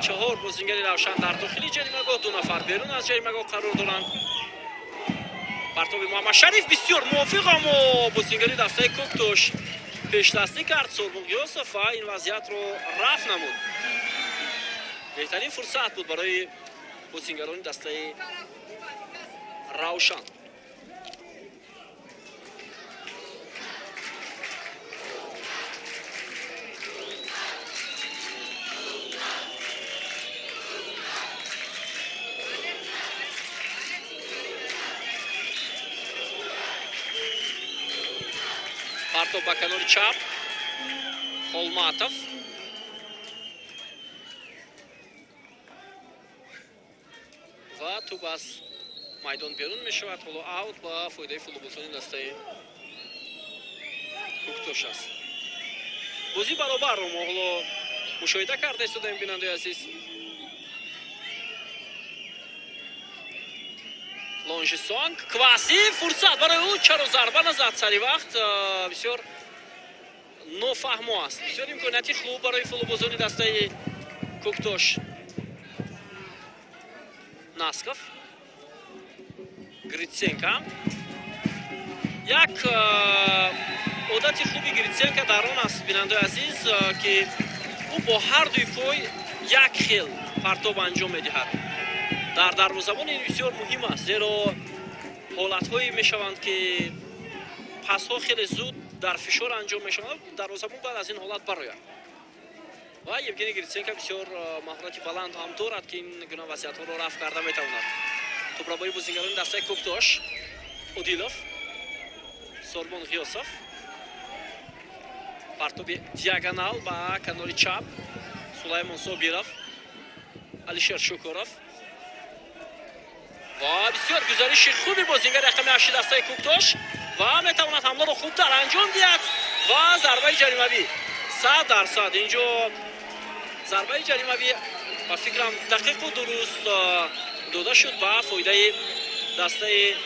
Чаҳор бозингари Равшан дар дохили ҷаримагоҳ, ду нафар берун аз ҷаримагоҳ қарор доранд. Партоби Муҳаммад Шариф бисёр мувофиқ, аммо бозингари дастаи Кӯктош пешдастӣ кард Сорбон Ғиёсов ва ин вазъиятро рафт намуд. Беҳтарин фурсат буд барои бозингарони дастаи Равшан. Партоб ба канори чап, Холматов. Ва тӯб аз майдон берун мешавад. Ҳоло аут ба фоидаи футболбозони дастаи Кӯктош аст. Бозӣ баробарро мо ҳоло мушоҳида карда истодаем, бинандаи азиз. Лонжисонг, Кваси, фурсат барои ӯ, чаро зарба назад сари вақт, бисёр нофаҳмо аст. Бисёр имконияти хуб барои футболбозони дастаи Кӯктош. Насков, Гриценко. Як одати хуби Гриценко дар он аст, бинандаи азиз, ки ӯ бо ҳар дуи пой як хел партоб анҷом медиҳад. Дар дарвозабон ин бисёр муҳим аст, зеро ҳолатҳое мешаванд, ки пасҳо хеле зуд дар фишор анҷом мешаванд, дарвозабон бояд аз ин ҳолат барояд. Ва Евгений Гриценко бисёр маҳорати баланд ҳам дорад, ки ин гуна вазъиятҳоро рафт карда метавонад. Тӯбрабои бозингарони дастаи Кӯктош, Одилов, Сорбон Ғиёсов. Партоби диагонал ба канори чап, Сулаймон Собиров, Алишер Шукуров. Ва бисёр гузариши хуби бозингари рақами 8 дастаи Кӯктош ва метавонад ҳамларо хубтар анҷом диҳад ва зарбаи ҷаримавӣ 100%. Инҷо Зарбаи ҷаримавӣ ба фикрам дақиқу дуруст дода шуд ба фоидаи дастаи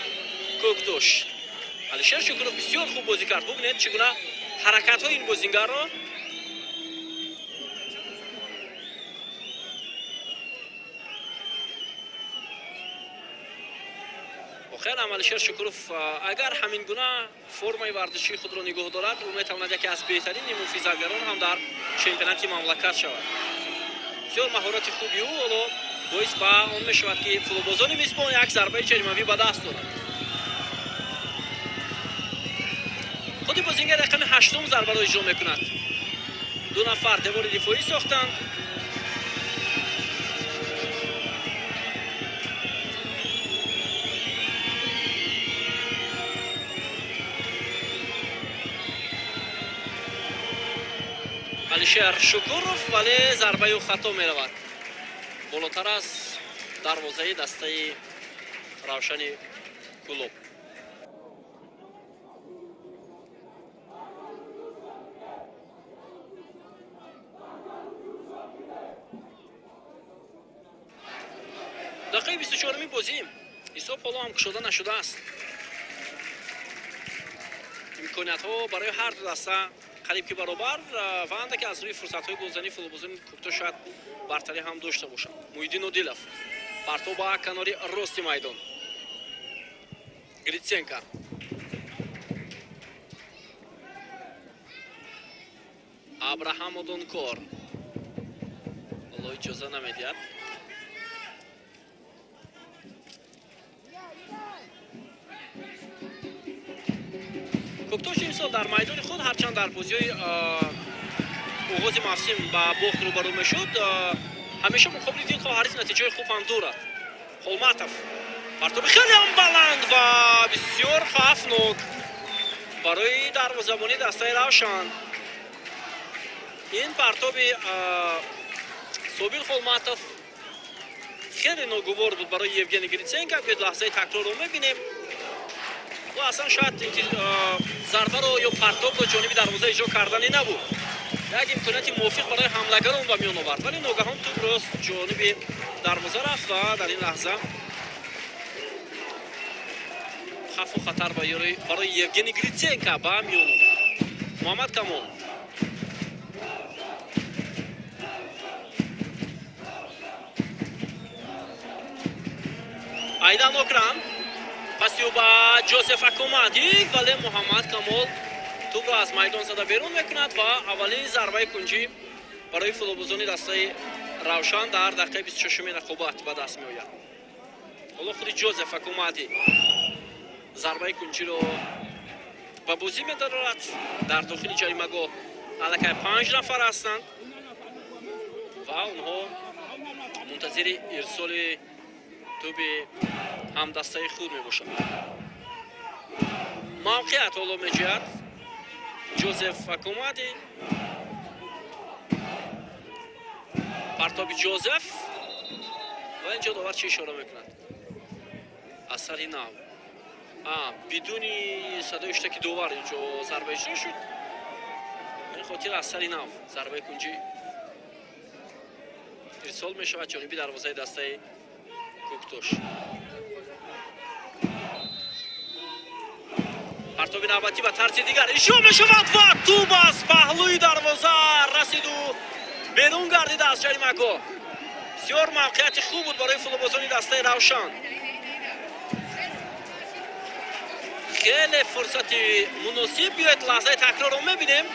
Кӯктош. Алишер Шукуров бисёр хуб бозӣ кард. Бубинед, чӣ гуна ҳаракатҳои ин бозингарро. Воқеан Алишер Шукуров агар ҳамин гуна формаи варзишии худро нигоҳ дорад, ӯ метавонад яке аз беҳтарин муҳофизатгарон ҳам дар чемпионати мамлакат шавад. Бисёр маҳорати хуби ӯ ҳоло боис ба он мешавад, ки футболбозони мизбон як зарбаи ҷаримавӣ ба даст доранд. Худи бозингар рақами 8 зарбаро иҷро мекунад. Ду нафар девори дифоӣ сохтанд. Алишер Шукуров, вале зарбаи ӯ хато меравад. Болотар аз дарвозаи дастаи Равшани Кӯлоб. Дақиқаи 24-уми бозӣ, ҳисоб ҳоло ҳам кушода нашудааст. Имкониятҳо барои ҳар ду даста қариб ки баробар ва андаке аз рӯи фурсатҳои голзании футболбозони Кӯктош шояд бартарӣ ҳам дошта бошанд. Муҳиддин Одилов партоб ба канори рости майдон. Гритсенко. Абраҳам Одонкор. Ҳоло иҷоза намедиҳад. Кӯктош имсол дар майдони худ ҳарчанд дар бозиҳои оғози мавсим ба бохт рӯбарӯ мешуд, ҳамеша муқобили дилхоҳ ҳариф натиҷаи хуб ҳам дорад. Холматов партоби хеле ҳам баланд ва бисёр хавфнок барои дарвозабони дастаи Равшан. Ин партоби Собир Холматов хеле ногувор буд барои Евгений Гритсенко. Биёед лаҳзаи такрорро мебинем. Ӯ аслан шояд зарбаро ё партобро ҷониби дарвоза иҷро кардани набуд. Як имконияти мувофиқ барои ҳамлагарон ба миён овард, вале ногаҳон тӯб рост ҷониби дарвоза рафт ва дар ин лаҳза хавфу хатар барои Евгений Гритсенко ба миён омад. Муҳаммад Камол. Айдан Окран паси ӯ ба Ҷозеф Акомади, вале Муҳаммад Камол тӯбро аз майдон зада берун мекунад ва аввалин зарбаи кунҷӣ барои футболбозони дастаи Равшан дар дақиқаи 26-уми рақобат ба даст меояд. Ҳоло худи Ҷозеф Акомади зарбаи кунҷиро ба бозӣ медарорад. Дар дохили ҷаримагоҳ аллакай 5 нафар ҳастанд ва онҳо мунтазири ирсоли тӯби ҳамдастаи худ мебошанд. Мавқеият ҳоло меҷӯяд Ҷозеф Акомади. Партоби Ҷозеф ва инҷо довар чӣ ишора мекунад? Асари нав. Бидуни садои штаки довар инҷо зарба иҷро шуд. Ба ин хотир асари нав зарбаи кунҷӣ ирсол мешавад ҷониби дарвозаи дастаи Кӯктош. Партоби навбатӣ ба тарзи дигар иҷро мешавад ва тӯб аз паҳлӯи дарвоза расиду берун гардида аз ҷаримагоҳ. Бисёр мавқеияти хуб буд барои футболбозони дастаи Равшан. Хеле фурсати муносиб. Биёед лаҳзаи такрорро мебинем.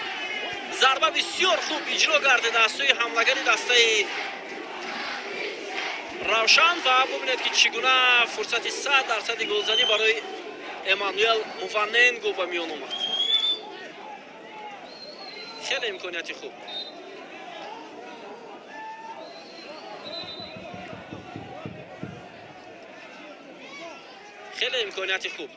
Зарба бисёр хуб иҷро гардида аз сӯи ҳамлагари дастаи Равшан ва бубинед, ки чӣ гуна фурсати 100% голзанӣ барои Эммануэл Муваненго ба миён омад. Хеле имконияти хуб. Хеле имконияти хуб.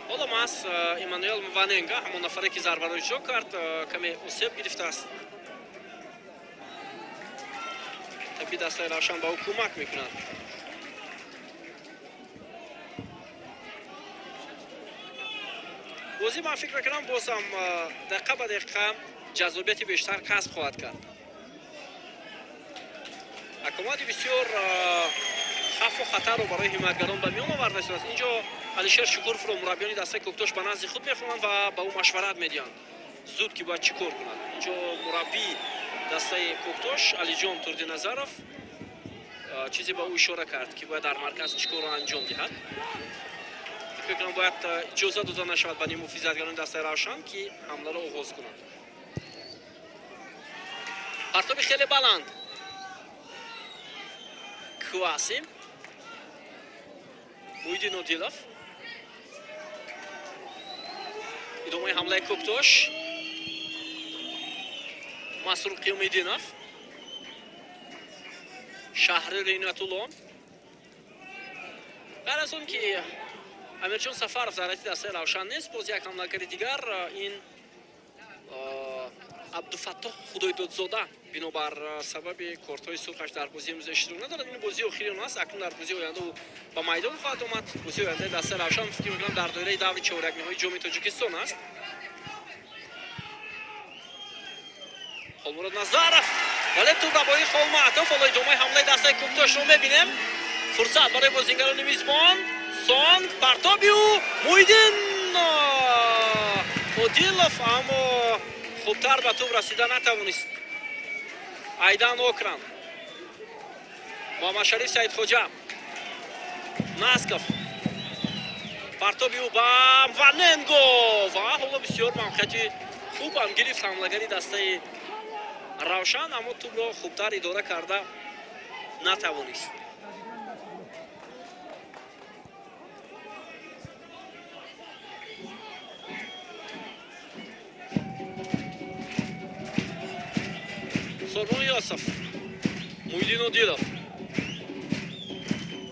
Ҳоло маҳз Эммануэл Муваненго, ҳамон нафаре ки зарбаро иҷро кард, каме осеб гирифтааст. Таби дастаи Равшан ба ӯ кӯмак мекунад. Бозӣ ман фикр мекунам боз ҳам дақиқа ба дақиқа ҷаззобияти бештар касб хоҳад кард. Акомади бисёр хафу хатарро барои ҳимоятгарон ба миён оварда истодааст. Инҷо Алишер Шукуровро мураббиёни дастаи Кӯктош ба назди худ мехонанд ва ба ӯ машварат медиҳанд. Зуд ки бояд чӣ кор кунад. Инҷо мураббии дастаи Кӯктош Алиҷон Турдиназаров чизе ба ӯ ишора кард, ки бояд дар марказ чӣ корро анҷом диҳад. Фикр мекунам бояд иҷоза дода нашавад ба ниммуҳофизатгарони дастаи Равшан, ки ҳамларо оғоз кунанд. Партоби хеле баланд. Квасим. Муҳиддин Одилов. Идомаи ҳамлаи Кӯктош. Масрур Қиёмиддинов. Шаҳрир Иноятулло. Ғайр аз он ки Амирҷон Сафаров дар ҳайати дастаи Равшан нест, боз як ҳамлагари дигар ин Абдуфаттоҳ Худойдодзода бинобар сабаби кортҳои сурхаш дар бозии имрӯза иштирок надорад. Ин бозии охири он аст. Акнун дар бозии оянда ӯ ба майдон хоҳад омад. Бозии ояндаи дастаи Равшан фикр мекунам дар доираи даври чорякниҳои ҷоми Тоҷикистон аст. Холмурод Назаров, вале тӯбрабоии Холматов. Ҳоло идомаи ҳамлаи дастаи Кӯктошро мебинем. Фурсат барои бозингарони мизбон. Сонг, партоби ӯ, Муҳиддин Одилов, аммо хубтар ба тӯб расида натавонист. Айдан Окран, Муҳаммадшариф Саидхоҷа, Насков, партоби ӯ ба Ваненго ва ҳоло бисёр мавқеияти хуб ҳам гирифт ҳамлагари дастаи Равшан, аммо тӯбро хубтар идора карда натавонист. Сорбон Ёсов, Муҳиддин Одилов.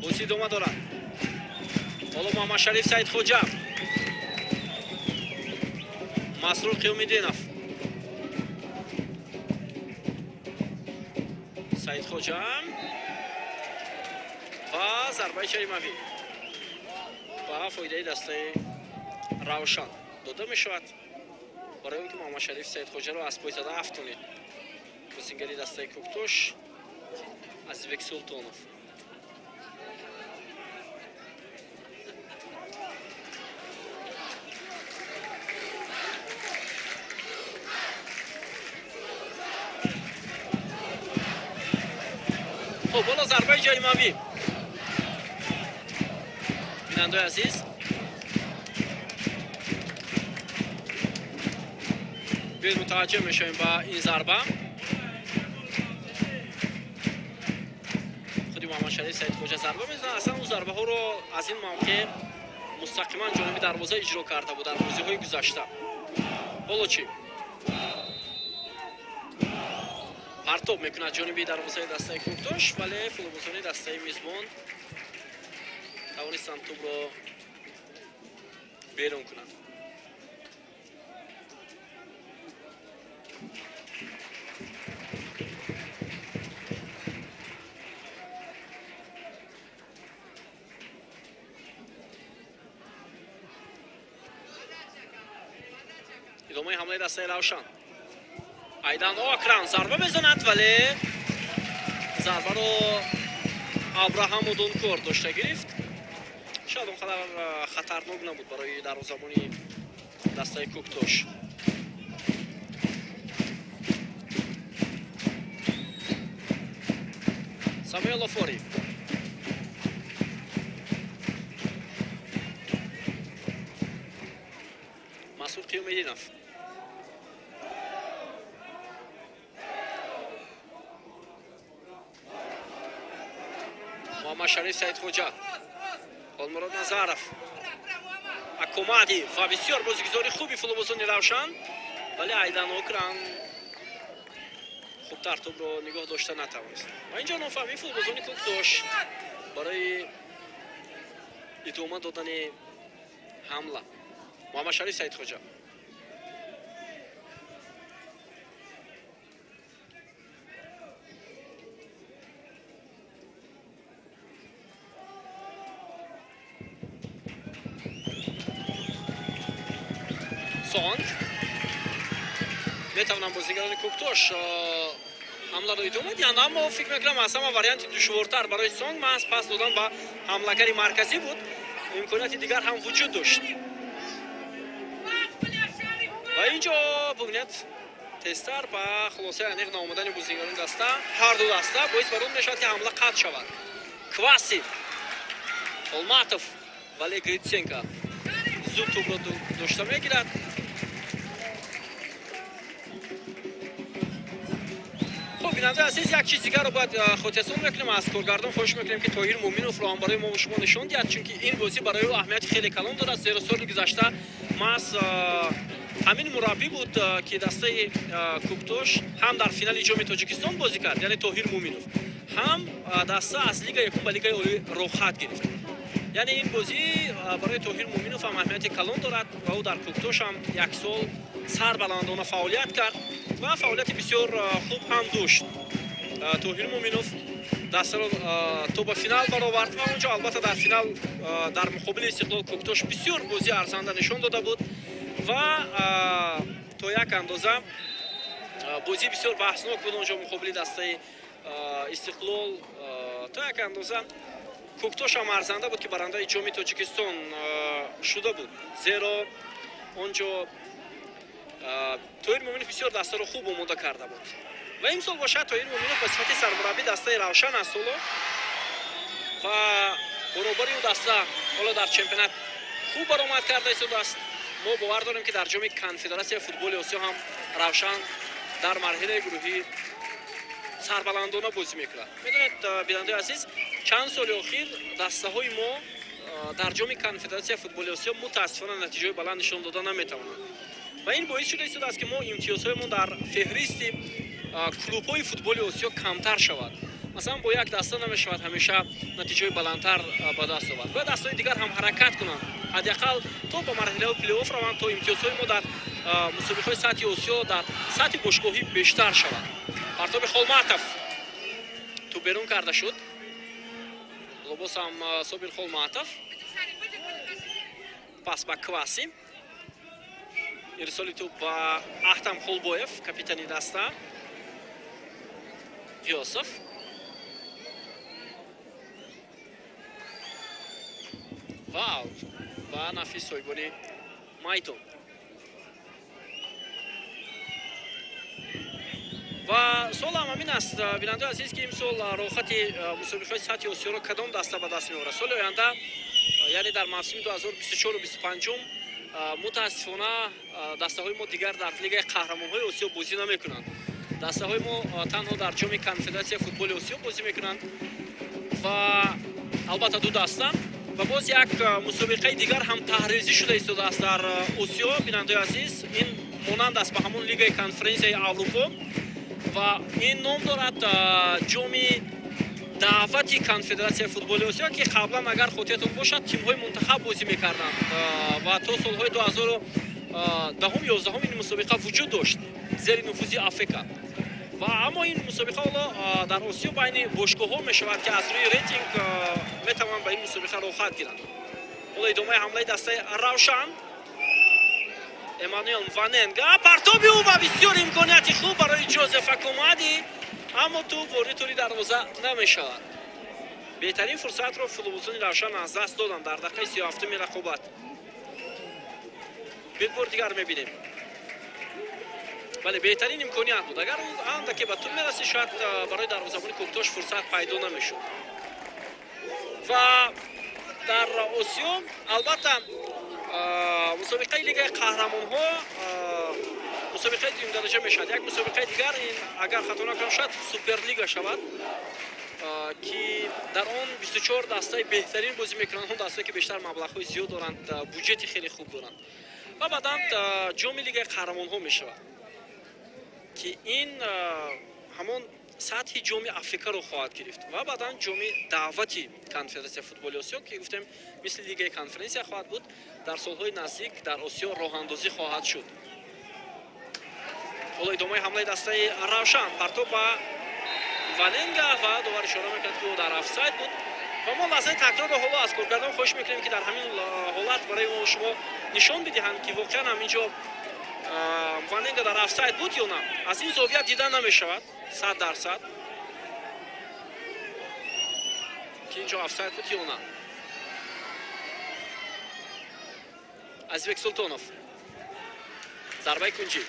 Бозӣ идома дорад. Ҳоло Муҳаммадшариф Саидхоҷа, Масрур Қиёмиддинов. Саидхоҷа ва зарбаи ҷаримавӣ ба фоидаи дастаи Равшан дода мешавад барои он ки Муҳаммадшариф Саидхоҷаро аз пой зада афтонид. Бозингари дастаи Кӯктош Азизбек Султонов. Хуб, ҳоло зарбаи ҷаримавӣ. Бинандаои азиз, биёед мутаваҷҷеҳ мешавем ба ин зарба. Худи Муҳаммадшариф Саидхоҷа зарба мезанад. Аслан ӯ зарбаҳоро аз ин мавқеъ мустақиман ҷониби дарвоза иҷро карда буд дар бозиҳои гузашта. Ҳоло чӣ? Партоб мекунад ҷониби дарвозаи дастаи Кӯктош, вале футболбозони дастаи мизбон тавонистанд тӯбро берун кунанд. Идомаи ҳамлаи дастаи Равшан. Айдан Окран зарба мезанад, вале зарбаро Абраҳам Удункор дошта гирифт. Шояд он қадар хатарнок набуд барои дарвозабони дастаи Кӯктош. Самуэл Офори. Масуд Қиёмиддинов. Муҳаммадшариф Саидхоҷа, Холмурод Назаров, Акомади ва бисёр бозигузори хуби футболбозони Равшан, вале Айдан Окран хубтар тӯбро нигоҳ дошта натавонист. Ва инҷо нофаҳмии футболбозони Кӯктош барои идома додани ҳамла. Муҳаммадшариф Саидхоҷа. Сонг. Метавонанд бозигарони Кӯктош ҳамларо идома диҳанд, аммо фикр мекунам аз ҳама варианти душвортар барои Сонг маҳз пас додан ба ҳамлагари марказӣ буд. Имконияти дигар ҳам вуҷуд дошт. Ва инҷо бубинед, тезтар ба хулосаи аниқ наомадани бозигарони даста, ҳар ду даста боис бар он мешавад, ки ҳамла қатъ шавад. Кваси, Холматов, вале Гритсенко зуд тӯбро дошта мегирад. Хуб, бинандаи азиз, як чиз дигарро бояд хотиррасон мекунем. Аз коргардон хоҳиш мекунем, ки Тоҳир Муъминовро ҳам барои мо шумо нишон диҳад, чунки ин бозӣ барои ӯ аҳамияти хеле калон дорад, зеро соли гузашта маҳз ҳамин мураббӣ буд, ки дастаи Кӯктош ҳам дар финали ҷоми Тоҷикистон бозӣ кард, яъне Тоҳир Муъминов, ҳам даста аз лигаи якум ба лигаи олӣ роҳхат гирифт. Яъне ин бозӣ барои Тоҳир Муъминов ҳам аҳамияти калон дорад ва ӯ дар Кӯктош ҳам як сол сарбаландона фаъолият кард ва фаъолияти бисёр хуб ҳам дошт. Тоҳир Муъминов дастаро то ба финал баровард ва онҷо албатта дар финал дар муқобили Истиқлол Кӯктош бисёр бозии арзанда нишон дода буд ва то як андоза бозӣ бисёр баҳснок буд онҷо муқобили дастаи Истиқлол. То як андоза Кӯктош ҳам арзанда буд, ки барандаи ҷоми Тоҷикистон шуда буд, зеро онҷо Тоҳир Муъминов бисёр дастаро хуб омода карда буд. Ва имсол бошад, Тоҳир Муъминов ба сифати сармураббӣ дастаи Равшан аст ҳоло ва баробари ӯ даста ҳоло дар чемпионат хуб баромад карда истодааст. Мо бовар дорем, ки дар ҷоми Конфедератсияи футболи Осиё ҳам Равшан дар марҳилаи гурӯҳӣ сарбаландона бозӣ мекунад. Медонед, бинандаи азиз, чанд соли охир дастаҳои мо дар ҷоми Конфедератсияи футболи Осиё мутаассифона натиҷаҳои баланд нишон дода наметавонанд ва ин боис шуда истодааст, ки мо имтиёзҳоямон дар феҳристи клубҳои футболи Осиё камтар шавад. Масалан, бо як даста намешавад ҳамеша натиҷаҳои баландтар ба даст овард. Бояд дастаҳои дигар ҳам ҳаракат кунанд, ҳадди ақал то ба марҳилаи плейофф раванд, то имтиёзҳои мо дар мусобиқаҳои сатҳи Осиё дар сатҳи бошгоҳӣ бештар шавад. Партоби Холматов, тӯб берун карда шуд. Боз ҳам Собир Холматов, пас ба Кваси, ирсоли тӯб ба Аҳтам Хулбоев, капитани даста. Ғиёсов, ва аут ба нафи соҳибони майдон. Ва суол ҳам ҳамин аст, бинандаи азиз, ки имсол роҳхати мусобиқаҳои сатҳи Осиёро кадом даста ба даст меорад. Соли оянда, яъне дар мавсими 2024-25, мутаассифона дастаҳои мо дигар дар лигаи қаҳрамонҳои Осиё бозӣ намекунанд. Дастаҳои мо танҳо дар ҷоми Конфедератсияи футболи Осиё бозӣ мекунанд ва албатта ду даста. Ва боз як мусобиқаи дигар ҳам таҳризӣ шуда истодааст дар Осиё, бинандаи азиз. Ин монанд аст ба ҳамон лигаи конференсияи Аврупо ва ин ном дорад ҷоми даъвати Конфедератсияи футболи Осиё, ки қаблан, агар хотиратон бошад, тимҳои мунтахаб бозӣ мекарданд ва то солҳои 2010-11 ин мусобиқа вуҷуд дошт зери нуфузи Африка. Ва аммо ин мусобиқа ҳоло дар Осиё байни бошгоҳҳо мешавад, ки аз рӯи рейтинг метавонанд ба ин мусобиқа роҳхат гиранд. Ҳоло идомаи ҳамлаи дастаи Равшан. Эммануэл Ваненга, партоби ӯ ва бисёр имконияти хуб барои Ҷозеф Акомади, аммо тӯб ворид тӯри дарвоза намешавад. Беҳтарин фурсатро футболбозони Равшан аз даст доданд дар дақиқаи 37-уми рақобат. Як бор дигар мебинем. Бале, беҳтарин имконият буд. Агар андаке ба тӯб мерасид, шояд барои дарвозабони Кӯктош фурсат пайдо намешуд. Ва дар Осиё албатта мусобиқаи лигаи қаҳрамонҳо мусобиқаи дуюмдараҷа мешавад. Як мусобиқаи дигар, ин агар хато накунам, шояд Суперлига шавад, ки дар он 24 дастаи беҳтарин бозӣ мекунанд, он дастае ки бештар маблағҳои зиёд доранд, буҷети хеле хуб доранд. Ва баъдан ҷоми лигаи қаҳрамонҳо мешавад, ки ин ҳамон сатҳи ҷоми Африкаро хоҳад гирифт ва баъдан ҷоми даъвати Конфедератсияи футболи Осиё, ки гуфтем мисли лигаи конференсия хоҳад буд, дар солҳои наздик дар Осиё роҳандозӣ хоҳад шуд. Ҳоло идомаи ҳамлаи дастаи Равшан, партоб ба Ваненга ва довар ишора мекунад, ки ӯ дар офсайд буд. Ва мо лаҳзаи такрорро ҳоло аз коргардон хоҳиш мекунем, ки дар ҳамин ҳолат барои мо шумо нишон бидиҳанд, ки воқеан ҳам инҷо Ваненга дар офсайд буд ё на. Аз ин зовия дида намешавад 100%, ки инҷо офсайд буд ё на. Азизбек Султонов, зарбаи кунҷӣ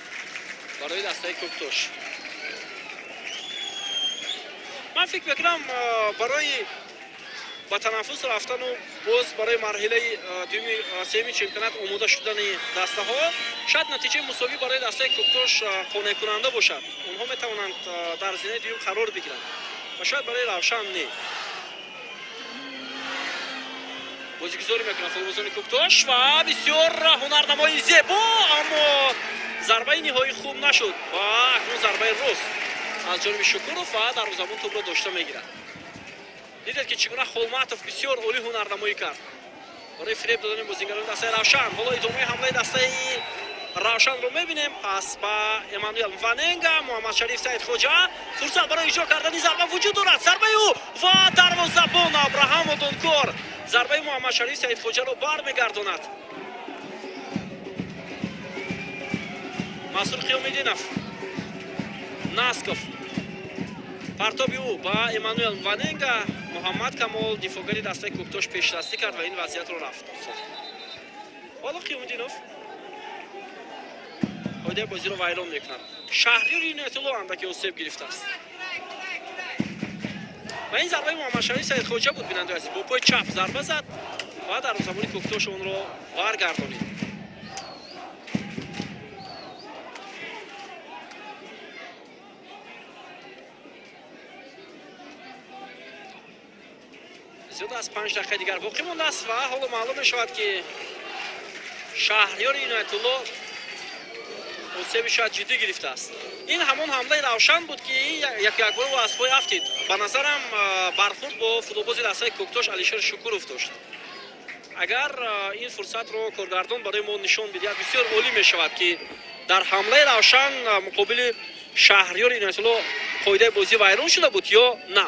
барои дастаи Кӯктош. Ман фикр мекунам, барои ба танаффус рафтану боз барои марҳилаи дуюми сеюми чемпионат омода шудани дастаҳо шояд натиҷаи мусовӣ барои дастаи Кӯктош қонеъкунанда бошад. Онҳо метавонанд дар зинаи дуюм қарор бигиранд ва шояд барои Равшан не. Бозигузорӣ мекунад футболбозони Кӯктош ва бисёр ҳунарнамои зебо, аммо зарбаи ниҳоӣ хуб нашуд ва акнун зарбаи рост аз ҷониби Шукуров ва дарвозабон тӯбро дошта мегирад. Дидед, ки чӣ гуна Холматов бисёр олӣ ҳунарнамоӣ кард барои фиреб додани бозингарони дастаи Равшан. Ҳоло идомаи ҳамлаи дастаи Равшанро мебинем. Пас ба Эммануэл Ваненга, Муҳаммадшариф Саидхоҷа фурсат барои иҷро кардани зарба вуҷуд дорад. Зарбаи ӯ ва дарвозабон Абраҳам Одонкор зарбаи Муҳаммадшариф Саидхоҷаро бармегардонад. Мансур Қиёмиддинов, Насков, партоби ӯ ба Эммануэл Ваненга. Муҳаммад Камол, дифоъгари дастаи Кӯктош, пешдастӣ кард ва ин вазъиятро рафт сохт. Ҳоло Қиёмиддинов қоидаи бозиро вайрон мекунад. Шаҳриёр Иноятулло андаке осеб гирифтааст ва ин зарбаи Муҳаммадшариф Саидхоҷа буд. Бинандаи азиз, бо пои чап зарба зад ва дарвозабони Кӯктош онро баргардонид. Зиёда аз 5 дақиқаи дигар боқӣ мондааст ва ҳоло маълум мешавад, ки Шаҳриёри Иноятулло осеби шояд ҷиддӣ гирифтааст. Ин ҳамон ҳамлаи Равшан буд, ки як-якбора ӯ аз пой афтид. Ба назарам, бархурд бо футболбози дастаи Кӯктош Алишер Шукуров дошт. Агар ин фурсатро коргардон барои мо нишон бидиҳад, бисёр олӣ мешавад, ки дар ҳамлаи Равшан муқобили Шаҳриёри Иноятулло қоидаи бозӣ вайрон шуда буд ё на.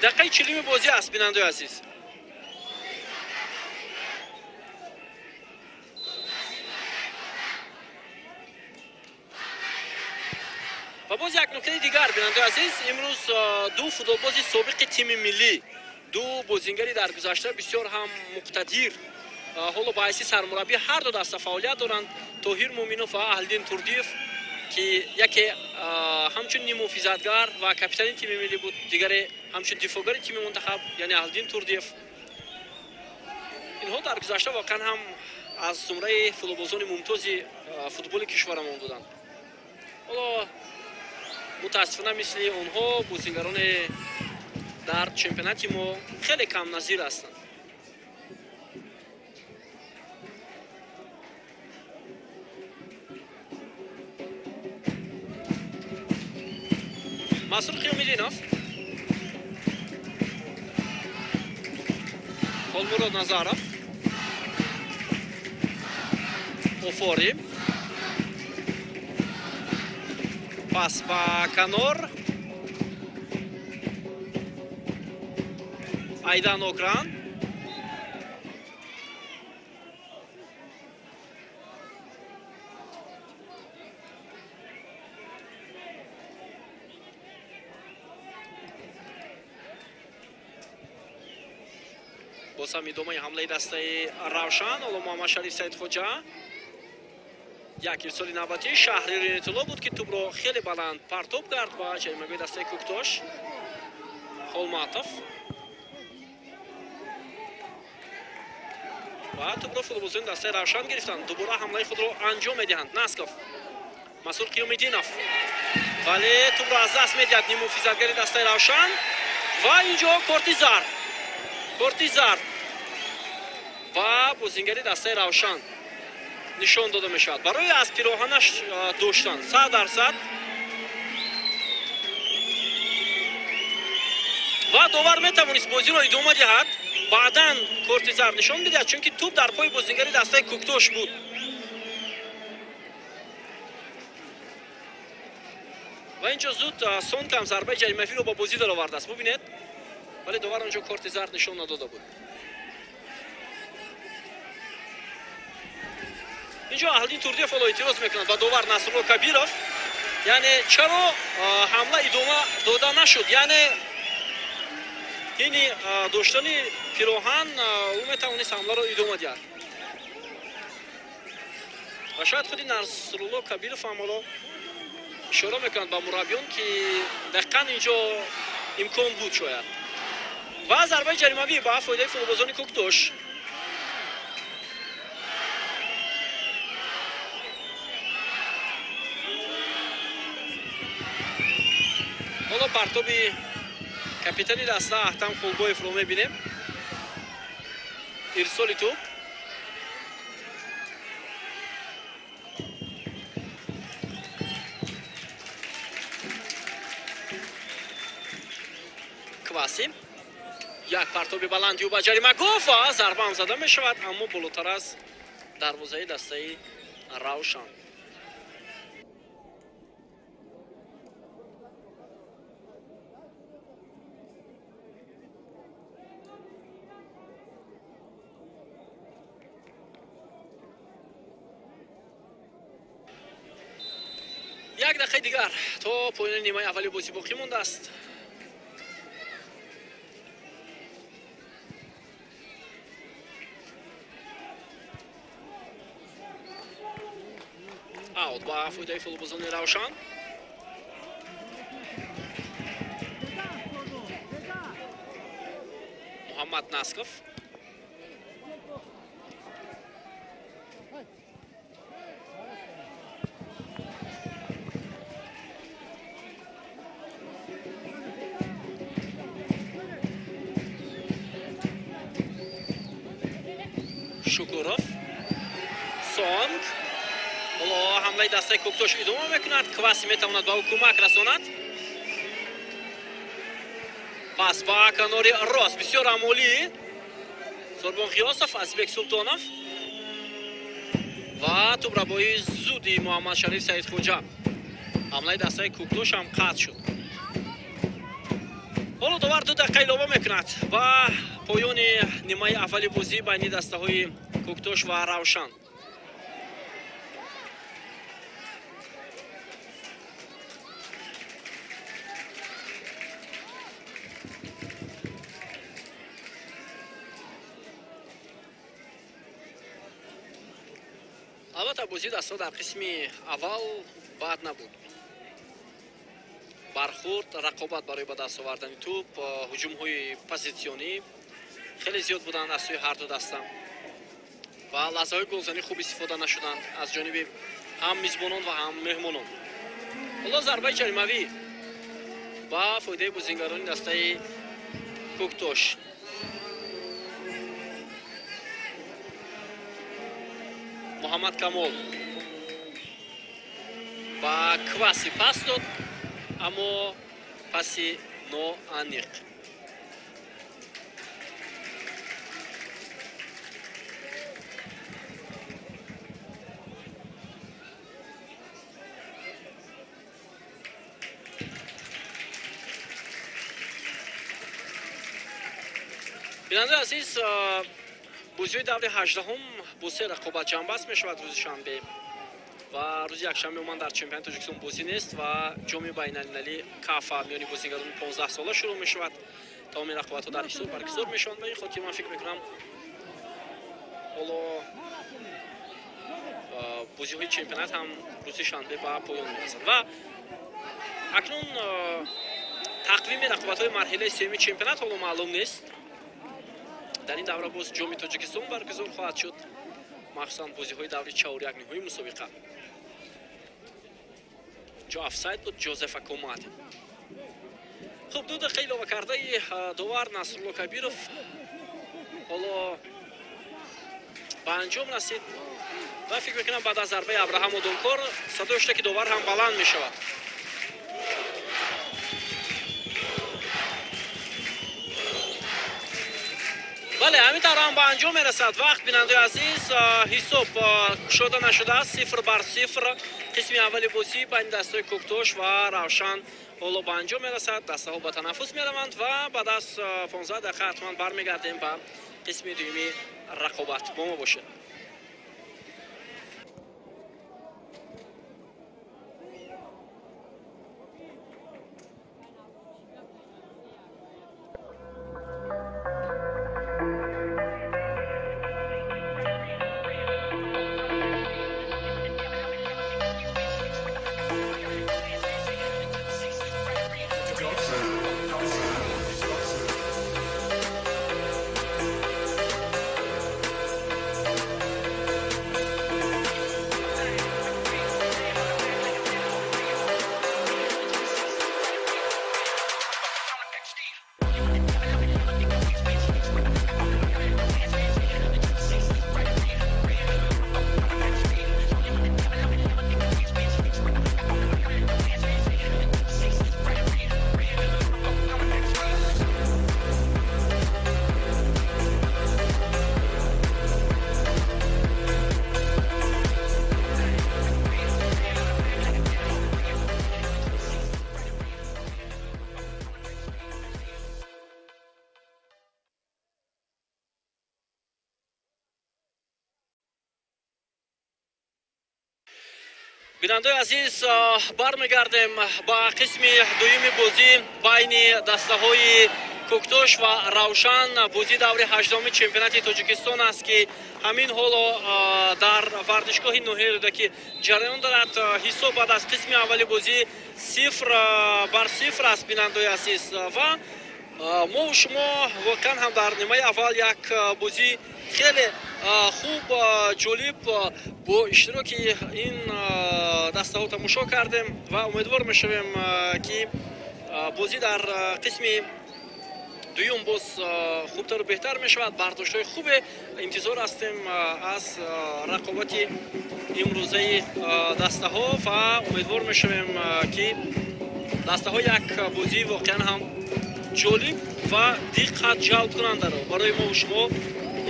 Дақиқаи 40-уми бозӣ аст, бинандаи азиз. Ва боз як нуктаи дигар, бинандаи азиз, имрӯз ду футболбози собиқи тими миллӣ, ду бозингари дар гузашта бисёр ҳам муқтадир, ҳоло ба ҳайси сармураббӣ ҳар ду даста фаъолият доранд, Тоҳир Муъминов ва Аҳлиддин Турдиев, ки яке ҳамчун ниммуҳофизатгар ва капитани тими миллӣ буд, дигаре ҳамчун дифоъгари тими мунтахаб, яъне Аҳлиддин Турдиев. Инҳо дар гузашта воқеан ҳам аз зумраи футболбозони мумтози футболи кишварамон буданд. Ҳоло мутаассифона мисли онҳо бозингароне дар чемпионати мо хеле камназир ҳастанд. Мансур Қиёмиддинов, Холмурод Назаров, Офори, пас ба канор, Айдан Окран, боз ҳам идомаи ҳамлаи дастаи Равшан. Ҳоло Муҳаммадшариф Саидхоҷа, як ирсоли навбатӣ Шаҳриёр Иноятулло буд, ки тӯбро хеле баланд партоб кард ба ҷаримагоҳи дастаи Кӯктош. Холматов ва тӯбро футболбозони дастаи Равшан гирифтанд. Дубора ҳамлаи худро анҷом медиҳанд. Насков, Мансур Қиёмиддинов, вале тӯбро аз даст медиҳад ниммуҳофизатгари дастаи Равшан ва инҷо корти зард, корти зард ва бозингари дастаи Равшан нишон дода мешавад барои аз пироҳанаш доштан 100%. Ва довар метавонист бозиро идома диҳад, баъдан корти зард нишон бидиҳад, чунки тӯб дар пои бозингари дастаи Кӯктош буд. Ва Ва инҷо зуд Сонг ҳам зарбаи ҷаримавиро ба бозӣ даровардааст. Бубинед, вале довар онҷо корти зард нишон надода буд. Инҷо Аҳлиддин Турдиев ҳоло эътироз мекунад ба довар Насрулло Кабиров. Яъне чаро ҳамла идома дода нашуд? Яъне ҳини доштани пироҳан ӯ метавонист ҳамларо идома диҳад. Ва шояд худи Насрулло Кабиров ҳам ҳоло ишора мекунад ба мураббиён, ки дақиқан инҷо имкон буд шояд. Ва зарбаи ҷаримавӣ ба фоидаи футболбозони Кӯктош. Ҳоло партоби капитани даста Аҳтам Хулбоевро мебинем. Ирсоли тӯб. Кваси. Як партоби баланди ӯ ба ҷаримагоҳ ва зарба ҳам зада мешавад, аммо болотар аз дарвозаи дастаи Равшан. Як дақиқаи дигар то поёни нимаи аввали бозӣ боқӣ мондааст. Аут ба фоидаи футболбозони Равшан. Муҳаммад Насков. Шукуров. Сонг. Ҳоло ҳамлаи дастаи Кӯктош идома мекунад. Кваси метавонад ба ӯ кӯмак расонад. Пас ба канори рост бисёр амолӣ. Сурбон Ғиёсов, Азбек Султонов ва тӯбрабои зуди Муҳаммад Шариф Саидхоҷа. Ҳамлаи дастаи Кӯктош ҳам қатъ шуд. Ҳоло довар 2 дақиқа илова мекунад ба поёни нимаи аввали бозӣ байни дастаҳои Кӯктош ва Равшан. Албатта, бозии дастаҳо дар қисми аввал бад набуд. Бархӯрд, рақобат барои ба даст овардани тӯб, ҳуҷумҳои позитсионӣ хеле зиёд буданд аз сӯи ҳар ду даста ва лаҳзаҳои голзанӣ хуб истифода нашуданд аз ҷониби ҳам мизбонон ва ҳам меҳмонон. Ҳоло зарбаи ҷаримавӣ ба фоидаи бозингарони дастаи Кӯктош. Муҳаммад Камол ба Кваси пас дод, аммо паси ноаниқ. Бинандаи азиз, бозиҳои даври 18-ум бо се рақобат ҷамъбаст мешавад рӯзи шанбе ва рӯзи якшанбе умуман дар чемпионати Тоҷикистон бозӣ нест ва ҷоми байналмилалӣ Кафа миёни бозигарони 15 сола шурӯъ мешавад. Тамоми рақобатҳо дар ҳисоб баргузор мешаванд ва ин хотир ман фикр мекунам ҳоло бозиҳои чемпионат ҳам рӯзи шанбе ба поён мерасад ва акнун тақвими рақобатҳои марҳилаи сеюми чемпионат ҳоло маълум нест. Дар ин давра боз ҷоми Тоҷикистон баргузор хоҳад шуд, махсусан бозиҳои даври чаҳорякниҳои мусобиқа. Ҷо офсайд буд Ҷозеф Акомати. Хуб, 2 дақиқа илова кардаи довар Насрулло Кабиров ҳоло ба анҷом расид ва фикр мекунам баъд аз зарбаи Абраҳам Одонкор садои шуда ки довар ҳам баланд мешавад. Бале, ҳамин тавр ҳам ба анҷом мерасад вақт, бинандаи азиз. Ҳисоб кушода нашудааст, 0-0. Қисми аввали бозӣ байни дастаҳои Кӯктош ва Равшан ҳоло ба анҷом мерасад. Дастаҳо ба танаффус мераванд ва баъд аз 15 дақиқа ҳатман бармегардем ба қисми дуюми рақобат. Бо мо бошед. Бинандаи азиз, бармегардем ба қисми дуюми бозӣ байни дастаҳои Кӯктош ва Равшан. Бозӣ даври 18-уми чемпионати Тоҷикистон аст, ки ҳамин ҳоло дар варзишгоҳи ноҳияи Рӯдакӣ ҷараён дорад. Ҳисоб баъд аз қисми аввали бозӣ 0-0 аст, бинандаи азиз. Ва мову шумо воқеан ҳам дар нимаи аввал як бозӣ хеле хуб, ҷолиб бо иштироки ин дастаҳо тамошо кардем ва умедвор мешавем, ки бозӣ дар қисми дуюм боз хубтару беҳтар мешавад. Бардоштҳои хубе интизор ҳастем аз рақобати имрӯзаи дастаҳо ва умедвор мешавем, ки дастаҳо як бозии воқеан ҳам ҷолиб ва диққат ҷалбкунандаро барои мову шумо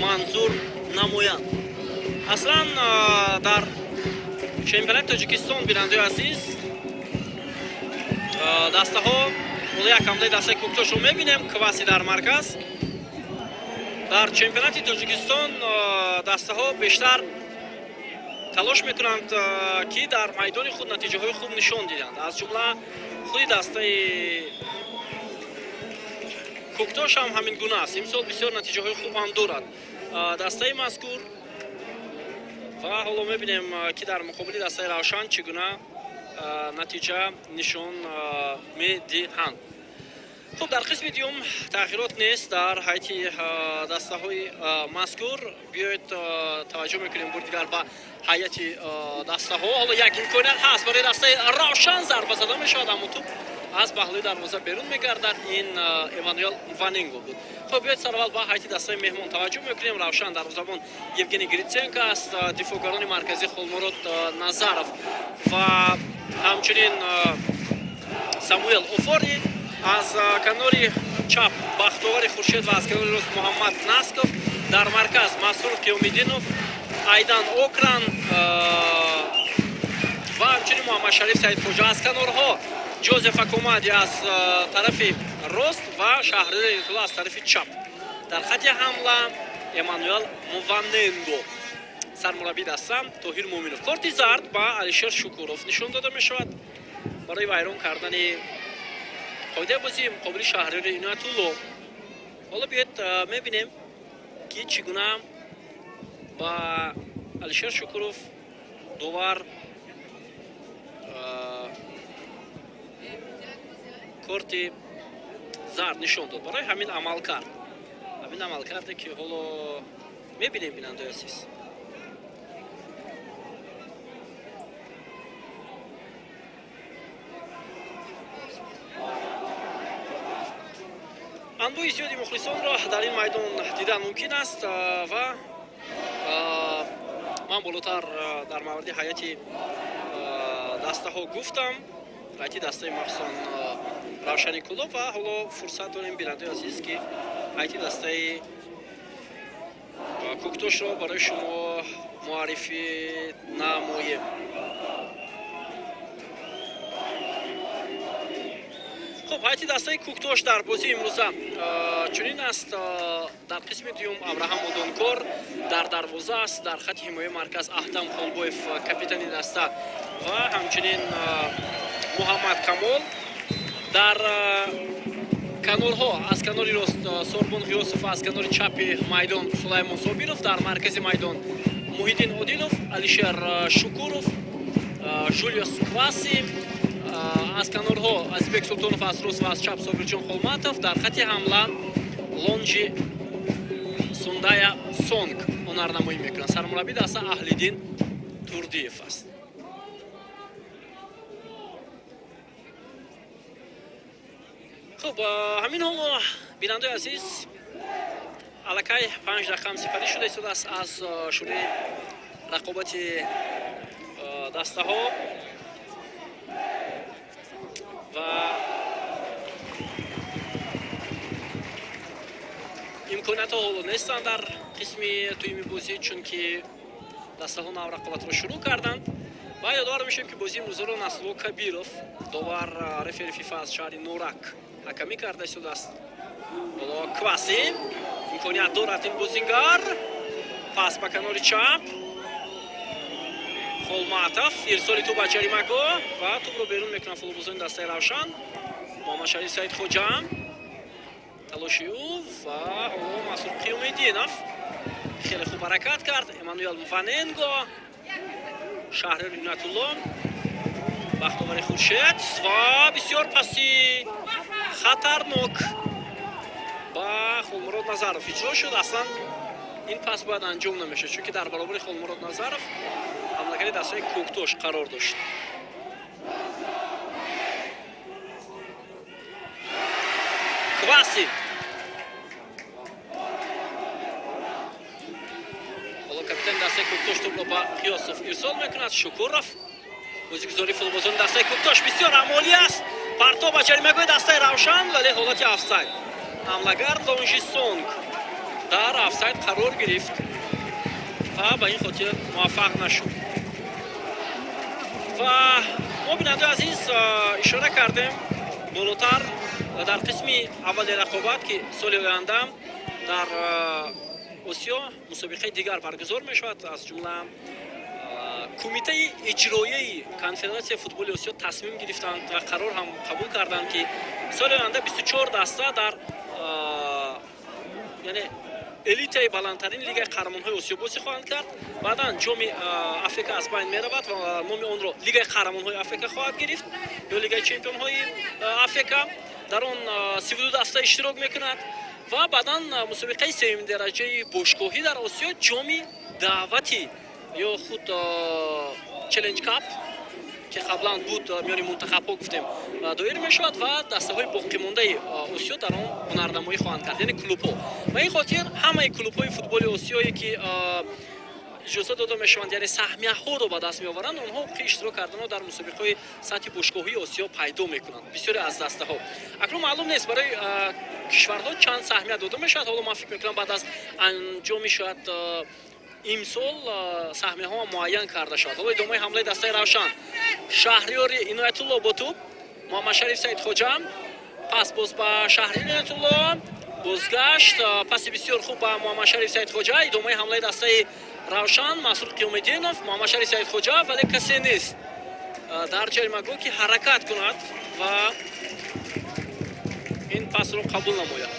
манзур намоянд. Аслан дар чемпионати Тоҷикистон, бинандаи азиз, дастаҳо ҳоло як ҳамлаи дастаи Кӯктошро мебинем, Кваси дар марказ. Дар чемпионати Тоҷикистон дастаҳо бештар талош мекунанд, ки дар майдони худ натиҷаҳои хуб нишон диҳанд. Аз ҷумла худи дастаи Кӯктош ҳам ҳамин гуна аст. Имсол бисёр натиҷаҳои хуб ҳам дорад дастаи мазкур. Ва ҳоло мебинем, ки дар муқобили дастаи Равшан чӣ гуна натиҷа нишон медиҳанд. Хуб, дар қисми дуюм тағйирот нест дар ҳайати дастаҳои мазкур. Биёед таваҷҷӯҳ мекунем бори дигар ба ҳайати дастаҳо. Ҳоло як имконият ҳаст барои дастаи Равшан, зарба зада мешавад, аммо тӯб аз паҳлӯи дарвоза берун мегардад. Ин Эммануэл Ваненго буд. Хуб, биёед сараввал ба ҳайати дастаи меҳмон таваҷҷӯҳ мекунем. Равшан дарвозабон Евгений Гриценко аст, дифоъгарони марказӣ Холмурод Назаров ва ҳамчунин Самуэл Офори, аз канори чап Бахтовари Хуршед ва аз канори рост Муҳаммад Насков, дар марказ Масрур Қиёмиддинов, Айдан Окран ва ҳамчунин Муҳаммадшариф Саидхоҷа, аз канорҳо Ҷозеф Акомади аз тарафи рост ва Шаҳриёр Интулла аз тарафи чап. Дар хати ҳамла Эммануэл Муваненго, сармураббии даста Тоҳир Муъминов. Корти зард ба Алишер Шукуров нишон дода мешавад барои вайрон кардани қоидаи бозии муқобили Шаҳриёри Иноятулло. Ҳоло биёед мебинем, ки чӣ гуна ба Алишер Шукуров довар корти зард нишон дод барои ҳамин амалкард. Ҳамин амалкарде, ки ҳоло мебинем, бинандаи азиз. Анбӯҳи зиёди мухлисонро дар ин майдон дидан мумкин аст ва ман болотар дар мавриди ҳайати дастаҳо гуфтам, ҳайати дастаи махсусан Равшани Кӯлоб, ва ҳоло фурсат дорем, бинандаи азиз, ки ҳайати дастаи Кӯктошро барои шумо муаррифӣ намоем. Хуб, ҳайати дастаи Кӯктош дар бозии имрӯза чунин аст. Дар қисми дуюм Абраҳам Одонкор дар дарвоза аст, дар хати ҳимояи марказ Аҳтам Холбоев капитани даста ва ҳамчунин Муҳаммад Камол. Дар канорҳо аз канори рост Сорбон Ғиёсов, аз канори чапи майдон Сулаймон Собиров, дар маркази майдон Муҳиддин Одилов, Алишер Шукуров, Жулиус Кваси, аз канорҳо Азизбек Султонов аз рост ва аз чап Собирҷон Холматов, дар хати ҳамла Лонҷи Сундая Сонг ҳунарнамоӣ мекунад. Сармураббии даста Аҳлиддин Турдиев аст. Хуб, ҳамин ҳоло, бинандаи азиз, аллакай 5 дақиқа сипарӣ шуда истодааст аз шурӯи рақобати дастаҳо ва имкониятҳо ҳоло нестанд дар қисми дуюми бозӣ, чунки дастаҳо нав рақобатро шурӯъ карданд. Ва ёдовар мешавем, ки бозии имрӯзаро Насрулло Кабиров, довар рефери ФИФА аз шаҳри Норак, ҳакамӣ карда истодааст. Ҳоло Кваси имконият дорад ин бозингар. Пас ба канори чап Холматов, ирсоли тӯб ба ҷаримагоҳ ва тӯбро берун мекунад футболбозони дастаи Равшан. Муҳаммадшариф Саидхоҷа, талоши ӯ ва ҳоло Масур Қиёмиддинов хеле хуб ҳаракат кард. Эммануэл Мваненго, Шаҳриёр Иноятулло, Бахтовари Хуршед ва бисёр паси хатарнок ба Холмурод Назаров иҷро шуд. Аслан ин пас бояд анҷом намешуд, чунки дар баробари Холмурод Назаров ҳамлагари дастаи Кӯктош қарор дошт. Кваси ҳоло капитани дастаи Кӯктош тӯбро ба Ғиёсов ирсол мекунад. Шукуров, бозигузори футболбозони дастаи Кӯктош бисёр амолӣ аст. Партоб ба ҷаримагоҳи дастаи Равшан, вале ҳолати офсайд. Ҳамлагар Лонжи Сонг дар офсайд қарор гирифт ва ба ин хотир муваффақ нашуд. Ва мо, бинандаи азиз, ишора кардем болотар дар қисми аввали рақобат, ки соли оянда дар Осиё мусобиқаи дигар баргузор мешавад. Аз ҷумла кумитаи иҷроияи Конфедератсияи футболи Осиё тасмим гирифтанд ва қарор ҳам қабул карданд, ки соли оянда 24 даста дар яъне элитаи баландтарин лигаи қаҳрамонҳои Осиё бозӣ хоҳанд кард. Баъдан ҷоми Африка аз байн меравад ва номи онро Лигаи қаҳрамонҳои Африка хоҳад гирифт ё Лигаи чемпионҳои Африка. Дар он 32 даста иштирок мекунад ва баъдан мусобиқаи сеюмдараҷаи бошгоҳӣ дар Осиё, ҷоми даъватӣ ё худ Челлендж Кап, ки қаблан буд миёни мунтахабҳо гуфтем, доир мешавад ва дастаҳои боқимондаи Осиё дар он ҳунарнамоӣ хоҳанд кард, яъне клубҳо. Ба ин хотир ҳамаи клубҳои футболи Осиёе ки иҷоза дода мешаванд, яъне саҳмияҳоро ба даст меоваранд, онҳо ҳуқуқи иштирок карданро дар мусобиқаҳои сатҳи бошгоҳии Осиё пайдо мекунанд. Бисёре аз дастаҳо. Акнун маълум нест барои кишварҳо чанд саҳмия дода мешавад. Ҳоло ман фикр мекунам, баъд аз анҷоми шояд имсол саҳмияҳо муайян карда шавад. Ҳоло идомаи ҳамлаи дастаи Равшан. Шаҳриёри Иноятулло бо тӯб, Муҳаммадшариф Саидхоҷа, пас боз ба Шаҳриёр Иноятулло, бозгашт, паси бисёр хуб ба Муҳаммадшариф Саидхоҷа. Идомаи ҳамлаи дастаи Равшан, Масрур Қиёмиддинов, Муҳаммадшариф Саидхоҷа, вале касе нест дар ҷаримагоҳ, ки ҳаракат кунад ва ин пасро қабул намояд.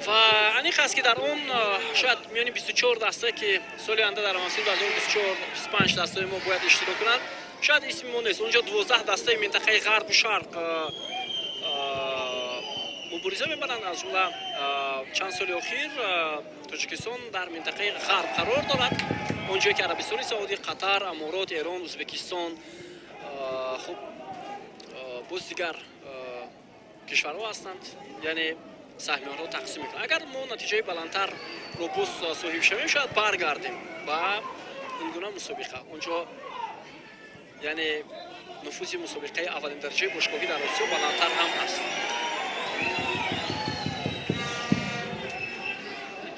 Ва аниқ аст, ки дар он шояд миёни 24 даста, ки соли оянда дар мавсими 2024-25 дастаи мо бояд иштирок кунанд, шояд исми мо нест. Онҷо 12 дастаи минтақаи ғарбу шарқ мубориза мебаранд. Аз ҷумла чанд соли охир Тоҷикистон дар минтақаи ғарб қарор дорад, он ҷое ки Арабистони Саудӣ, Қатар, Аморот, Эрон, Ӯзбекистон, хуб, боз дигар кишварҳо ҳастанд, яъне саҳмияҳоро тақсим мекунанд. Агар мо натиҷаи баландтарро боз соҳиб шавем, шояд баргардем ба ин гуна мусобиқа. Онҷо яъне нуфузи мусобиқаи аввалин дараҷаи бошгоҳӣ дар Осиё баландтар ҳам аст.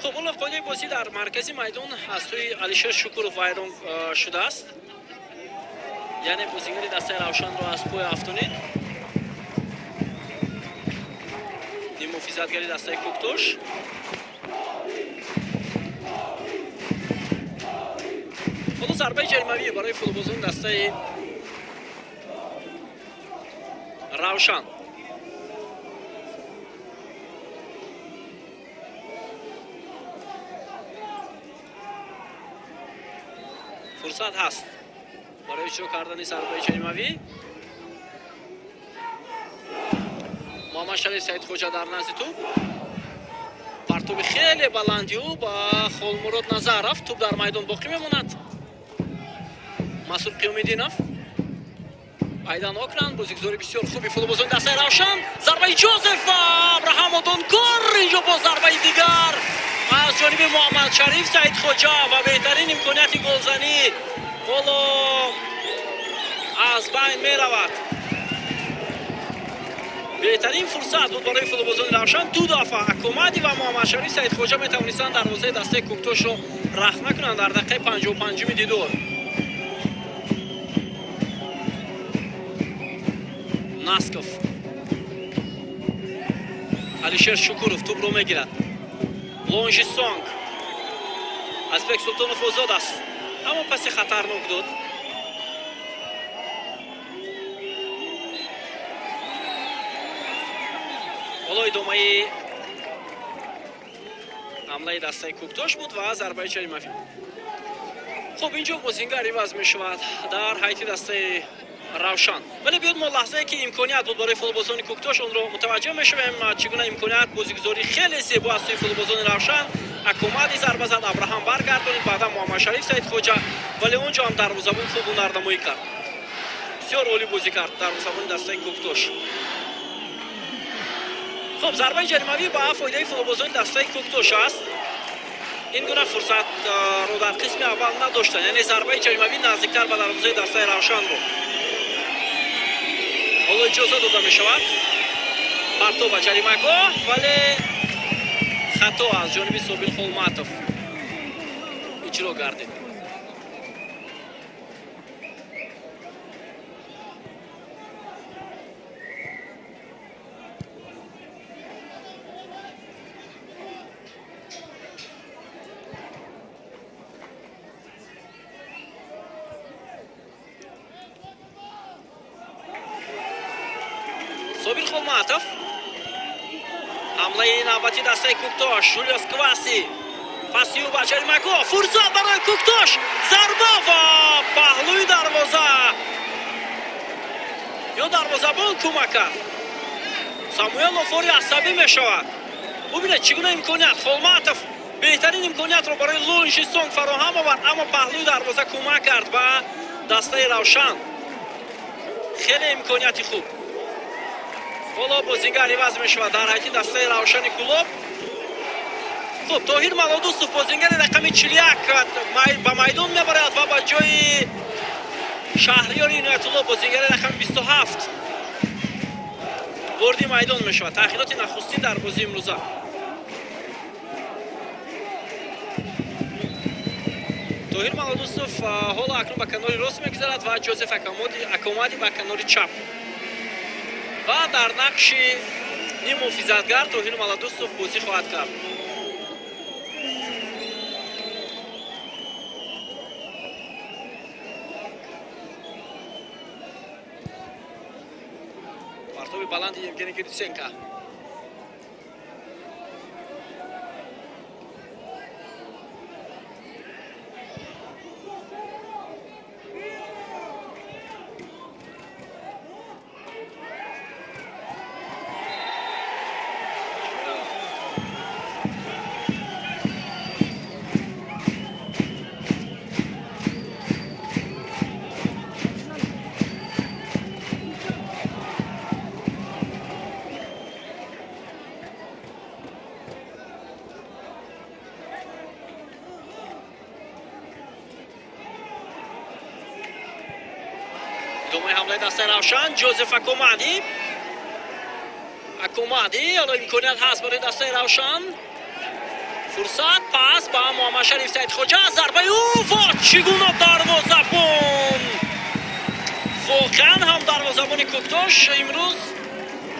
Хуб, Ҳоло қоидаи бозӣ дар маркази майдон аз сӯи Алишер Шукуров вайрон шудааст. Яъне бозигари дастаи Равшанро аз пой афтонид. Ниммуҳофизатгари дастаи Кӯктош. Ҳоло зарбаи ҷаримавӣ барои футболбозони дастаи Равшан. Фурсат ҳаст барои иҷро кардани зарбаи ҷаримавӣ. Муҳаммад Шариф Саидхоҷа дар назди тӯб. Партоби хеле баланди ӯ ба Холмурод Назаров. Тӯб дар майдон боқӣ мемонад. Масуд Қиёмиддинов. Айдан Окран, бозигузори бисёр хуби футболбозони дастаи Равшан. Зарбаи Ҷозеф ва Абраҳам Одонкор. Инҷо боз зарбаи дигар аз ҷониби Муҳаммад Шариф Саидхоҷа ва беҳтарин имконияти голзанӣ ҳоло аз байн меравад. Беҳтарин фурсат буд барои футболбозони Равшан. Ду дафъа Акомади ва Муҳаммад Шариф Саидхоҷа метавонистанд дарвозаи дастаи Кӯктошро рахна кунанд дар дақиқаи 55-уми дидор. Насков. Алишер Шукуров тӯбро мегирад. Лонжи Сонг. Азбек Султонов озод аст, аммо паси хатарнок дод. Ҳоло идомаи ҳамлаи дастаи Кӯктош буд ва зарбаи ҷаримавӣ. Хуб, инҷо бозингар иваз мешавад дар ҳайати дастаи Равшан. Вале биёд мо лаҳзае ки имконият буд барои футболбозони Кӯктош, онро мутаваҷҷеҳ мешавем. Чӣ гуна имконият, бозигузорӣ хеле зебо аз сӯи футболбозони Равшан. Акомади зарба зад, Абраҳам баргардонид, баъдан Муҳаммад Шариф Саидхоҷа, вале он ҷо ҳам дарвозабон хуб ҳунарнамоӣ кард. Бисёр олӣ бозӣ кард дарвозабони дастаи Кӯктош. Хуб, зарбаи ҷаримавӣ ба фоидаи футболбозони дастаи Кӯктош аст. Ин гуна фурсатро дар қисми аввал надоштанд, яъне зарбаи ҷаримавӣ наздиктар ба дарвозаи дастаи Равшан буд. Ҳоло иҷоза дода мешавад парто ба ҷаримагоҳ, вале хато аз ҷониби Собир Холматов иҷро гардид. Собир Холматов. Ҳамлаи навбати дастаи Кӯктош. Жулиус Кваси. Паси ӯ ба ҷаримагоҳ. Фурсат барои Кӯктош. Зарба ва паҳлӯи дарвоза. Ё дарвозабон кӯмак кард. Самуэл Офори асабӣ мешавад. Бубинед чӣ гуна имконият. Холматов беҳтарин имкониятро барои Лонжи Сонг фароҳам овард, аммо паҳлӯи дарвоза кӯмак кард ба дастаи Равшан. Хеле имконияти хуб. Ҳоло бозингар иваз мешавад дар ҳайати дастаи Равшани Кӯлоб. Хуб, Тоҳир Малодустов бозингари рақами 41 ба майдон мебарад ва ба ҷои Шаҳриёри Иноятулло бозингари рақами 27 ворди майдон мешавад. Таъхироти нахустин дар бозии имрӯза. Тоҳир Малодустов ҳоло акнун ба канори рост мегузарад ва Ҷозеф Акомади ба канори чап. Ва дар нақши ниммуҳофизатгар Тоҳир Малодустов бозӣ хоҳад кард. Партоби баланди Евгений Кириченко. Идомаи ҳамлаи дастаи Равшан. Ҷозеф Акомади. Акомади, ҳоло имконият ҳаст барои дастаи Равшан. Фурсат пас ба Муҳаммадшариф Саидхоҷа, зарбаи ӯ ва чӣ гуна дарвозабон! Воқеан ҳам дарвозабони Кӯктош имрӯз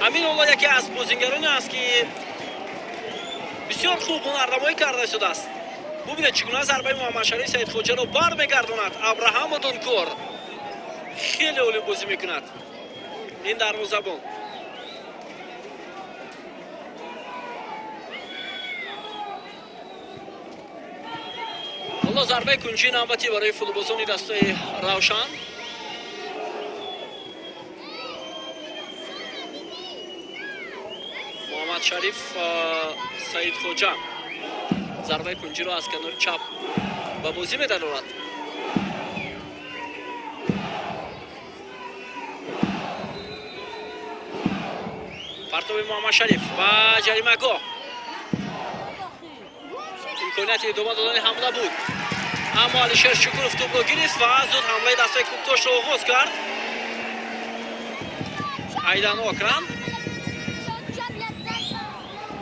ҳамин ҳоло яке аз бозингароне аст, ки бисёр хуб ҳунарнамоӣ карда истодааст. Бубинед, чӣ гуна зарбаи Муҳаммадшариф Саидхоҷаро бармегардонад Абраҳам Дункор. Хеле олӣ бозӣ мекунад ин дарвозабон. Ҳоло зарбаи кунҷии навбатӣ барои футболбозони дастаи Равшан. Муҳаммадшариф Саидхоҷа зарбаи кунҷиро аз канори чап ба бозӣ медарорад. Партоби Муҳаммадшариф ба ҷаримагоҳ. Имконияти идома додани ҳамла буд, аммо Алишер Шукуров тӯбро гирифт ва зуд ҳамлаи дастаи Кӯктошро оғоз кард. Айдан Окран,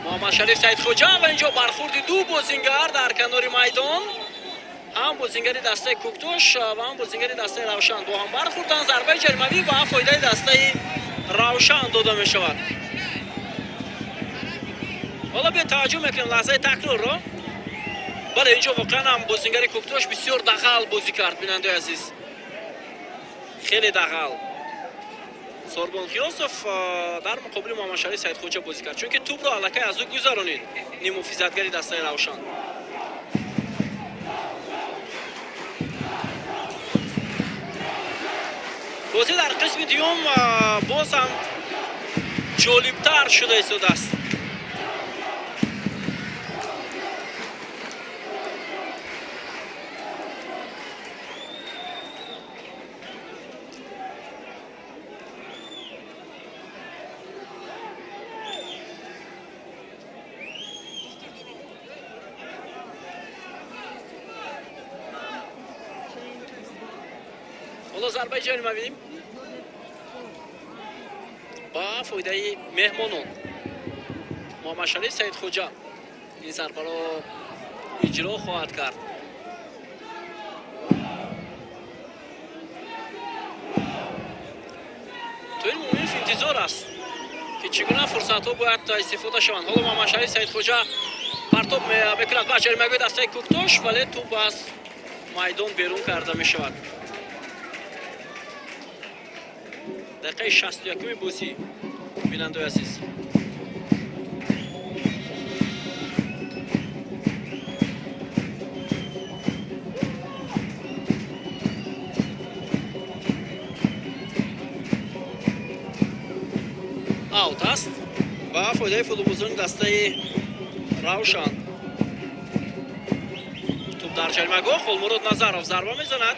Муҳаммадшариф Саидхоҷа ва инҷо бархурди ду бозингар дар канори майдон. Ҳам бозингари дастаи Кӯктош ва ҳам бозингари дастаи Равшан бо ҳам бархӯрданд. Зарбаи ҷаримавӣ ба фоидаи дастаи Равшан дода мешавад. Ҳоло биё таваҷҷӯҳ мекунем лаҳзаи такрорро. Бале, инҷо воқеан ҳам бозингари Кӯктош бисёр дағал бозӣ кард, бинандаи азиз, хеле дағал. Сорбон Ғиёсов дар муқобили Муҳаммадшариф Саидхоҷа бозӣ кард, чунки тӯбро аллакай аз ӯ гузаронид ниммуҳофизатгари дастаи Равшан. Бозӣ дар қисми дуюм боз ҳам ҷолибтар шуда истодааст. Ҳоло зарбаи ҷаримавӣ ба фоидаи меҳмонон. Муҳаммадшариф Саидхоҷа ин зарбаро иҷро хоҳад кард. Тоҳир Муъминов интизор аст, ки чӣ гуна фурсатҳо бояд истифода шаванд. Ҳоло Муҳаммадшариф Саидхоҷа партоб мекунад ба ҷаримагоҳи дастаи Кӯктош, вале тӯб аз майдон берун карда мешавад. Дақиқаи 61-уми бозӣ, бинандаи азиз. Аут аст ба фоидаи футболбозони дастаи Равшан. Тӯб дар ҷаримагоҳ, Холмурод Назаров зарба мезанад.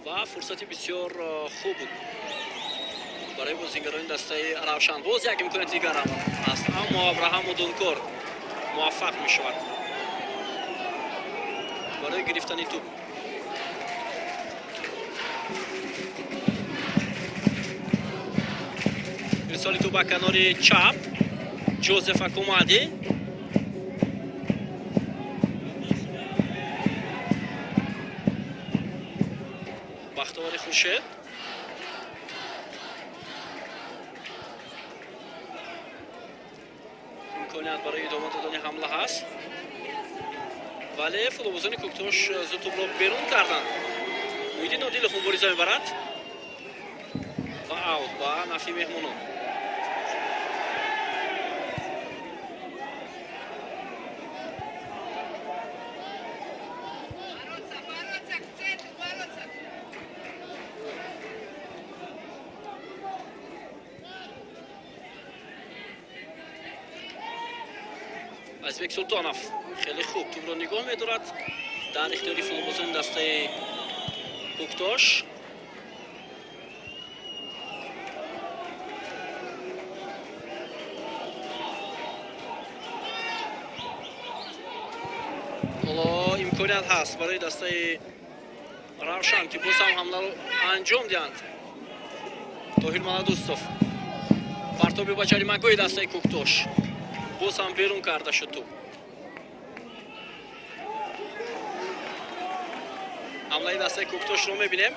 Ва фурсати бисёр хуб буд барои бозингарони дастаи Равшан. Боз як имконияти дигар аст, аммо Абраҳам Дункор муваффақ мешавад барои гирифтани тӯб. Ирсоли тӯб ба канори чап, Ҷозеф Акумади. Бахтовари Хуршед. Имконият барои идома додани ҳамла ҳаст, вале футболбозони Кӯктош зуд тӯбро берун карданд. Муҳиддин Одилов мубориза мебарад ва аут ба нафъи меҳмонон. Азизбек Султонов хеле хуб тӯбро нигоҳ медорад дар ихтиёри футболбозони дастаи Кӯктош. Ҳоло имконият ҳаст барои дастаи Равшан, ки боз ҳам ҳамларо анҷом диҳанд. Тоҳир Маладустов Партоби ба ҷаримагоҳи дастаи Кӯктош. Боз ҳам берун карда шуд тӯб. Ҳамлаи дастаи Кӯктошро мебинем.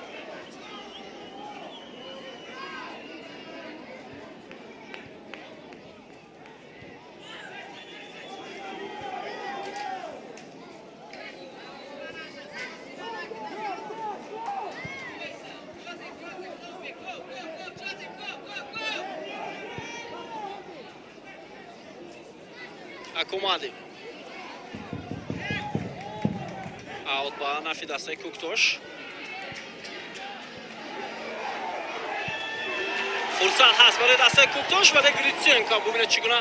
Акомади. Аут ба нафи дастаи Кӯктош. Фурсат ҳаст барои дастаи Кӯктош, вале Гритсенко бубинед чӣ гуна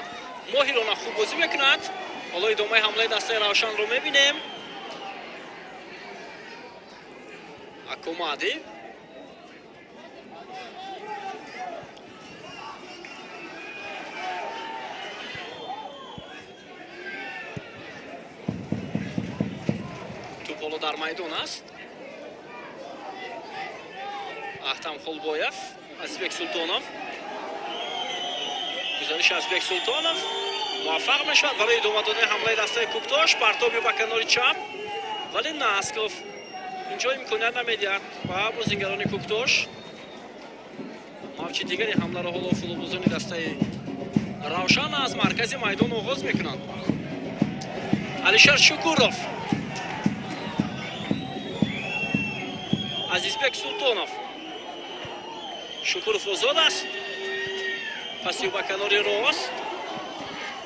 моҳирона хуб бозӣ мекунад. Ҳоло идомаи ҳамлаи дастаи Равшанро мебинем. Акомади. Ҳоло дар майдон аст. Ахтам Холбоев, Азизбек Султонов. Гузариши Азизбек Султонов муваффақ мешавад барои идома додани ҳамлаи дастаи Кӯктош. Партоби ба канори чап, вале Насков инҷо имконият намедиҳад ба бозингарони Кӯктош. Мавҷи дигари ҳамларо ҳоло футболбозони дастаи Равшан аз маркази майдон оғоз мекунанд. Алишер Шукуров, Азизбек Султонов. Шукуров озод аст. Паси ба канори рост.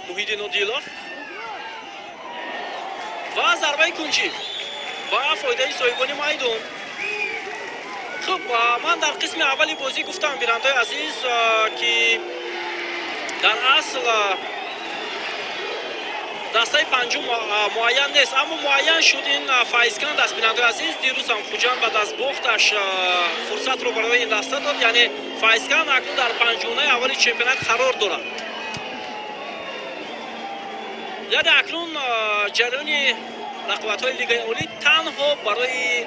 Муҳиддин Одилов. Ва зарбаи кунҷӣ ба фоидаи соҳибони майдон. Хуб, ман дар қисми аввали бозӣ гуфтам, бинандаои азиз, ки дар асл дастаи панҷум муайян нест, аммо муайян шуд ин Файзканд аст. Бинандаои азиз, дирӯз ҳам Хуҷанд баъд аз бохташ фурсатро барои ин даста дод, яъне Файзканд акнун дар панҷгонаи аввали чемпионат қарор дорад. Яъне акнун ҷараёни рақобатҳои Лигаи Олӣ танҳо барои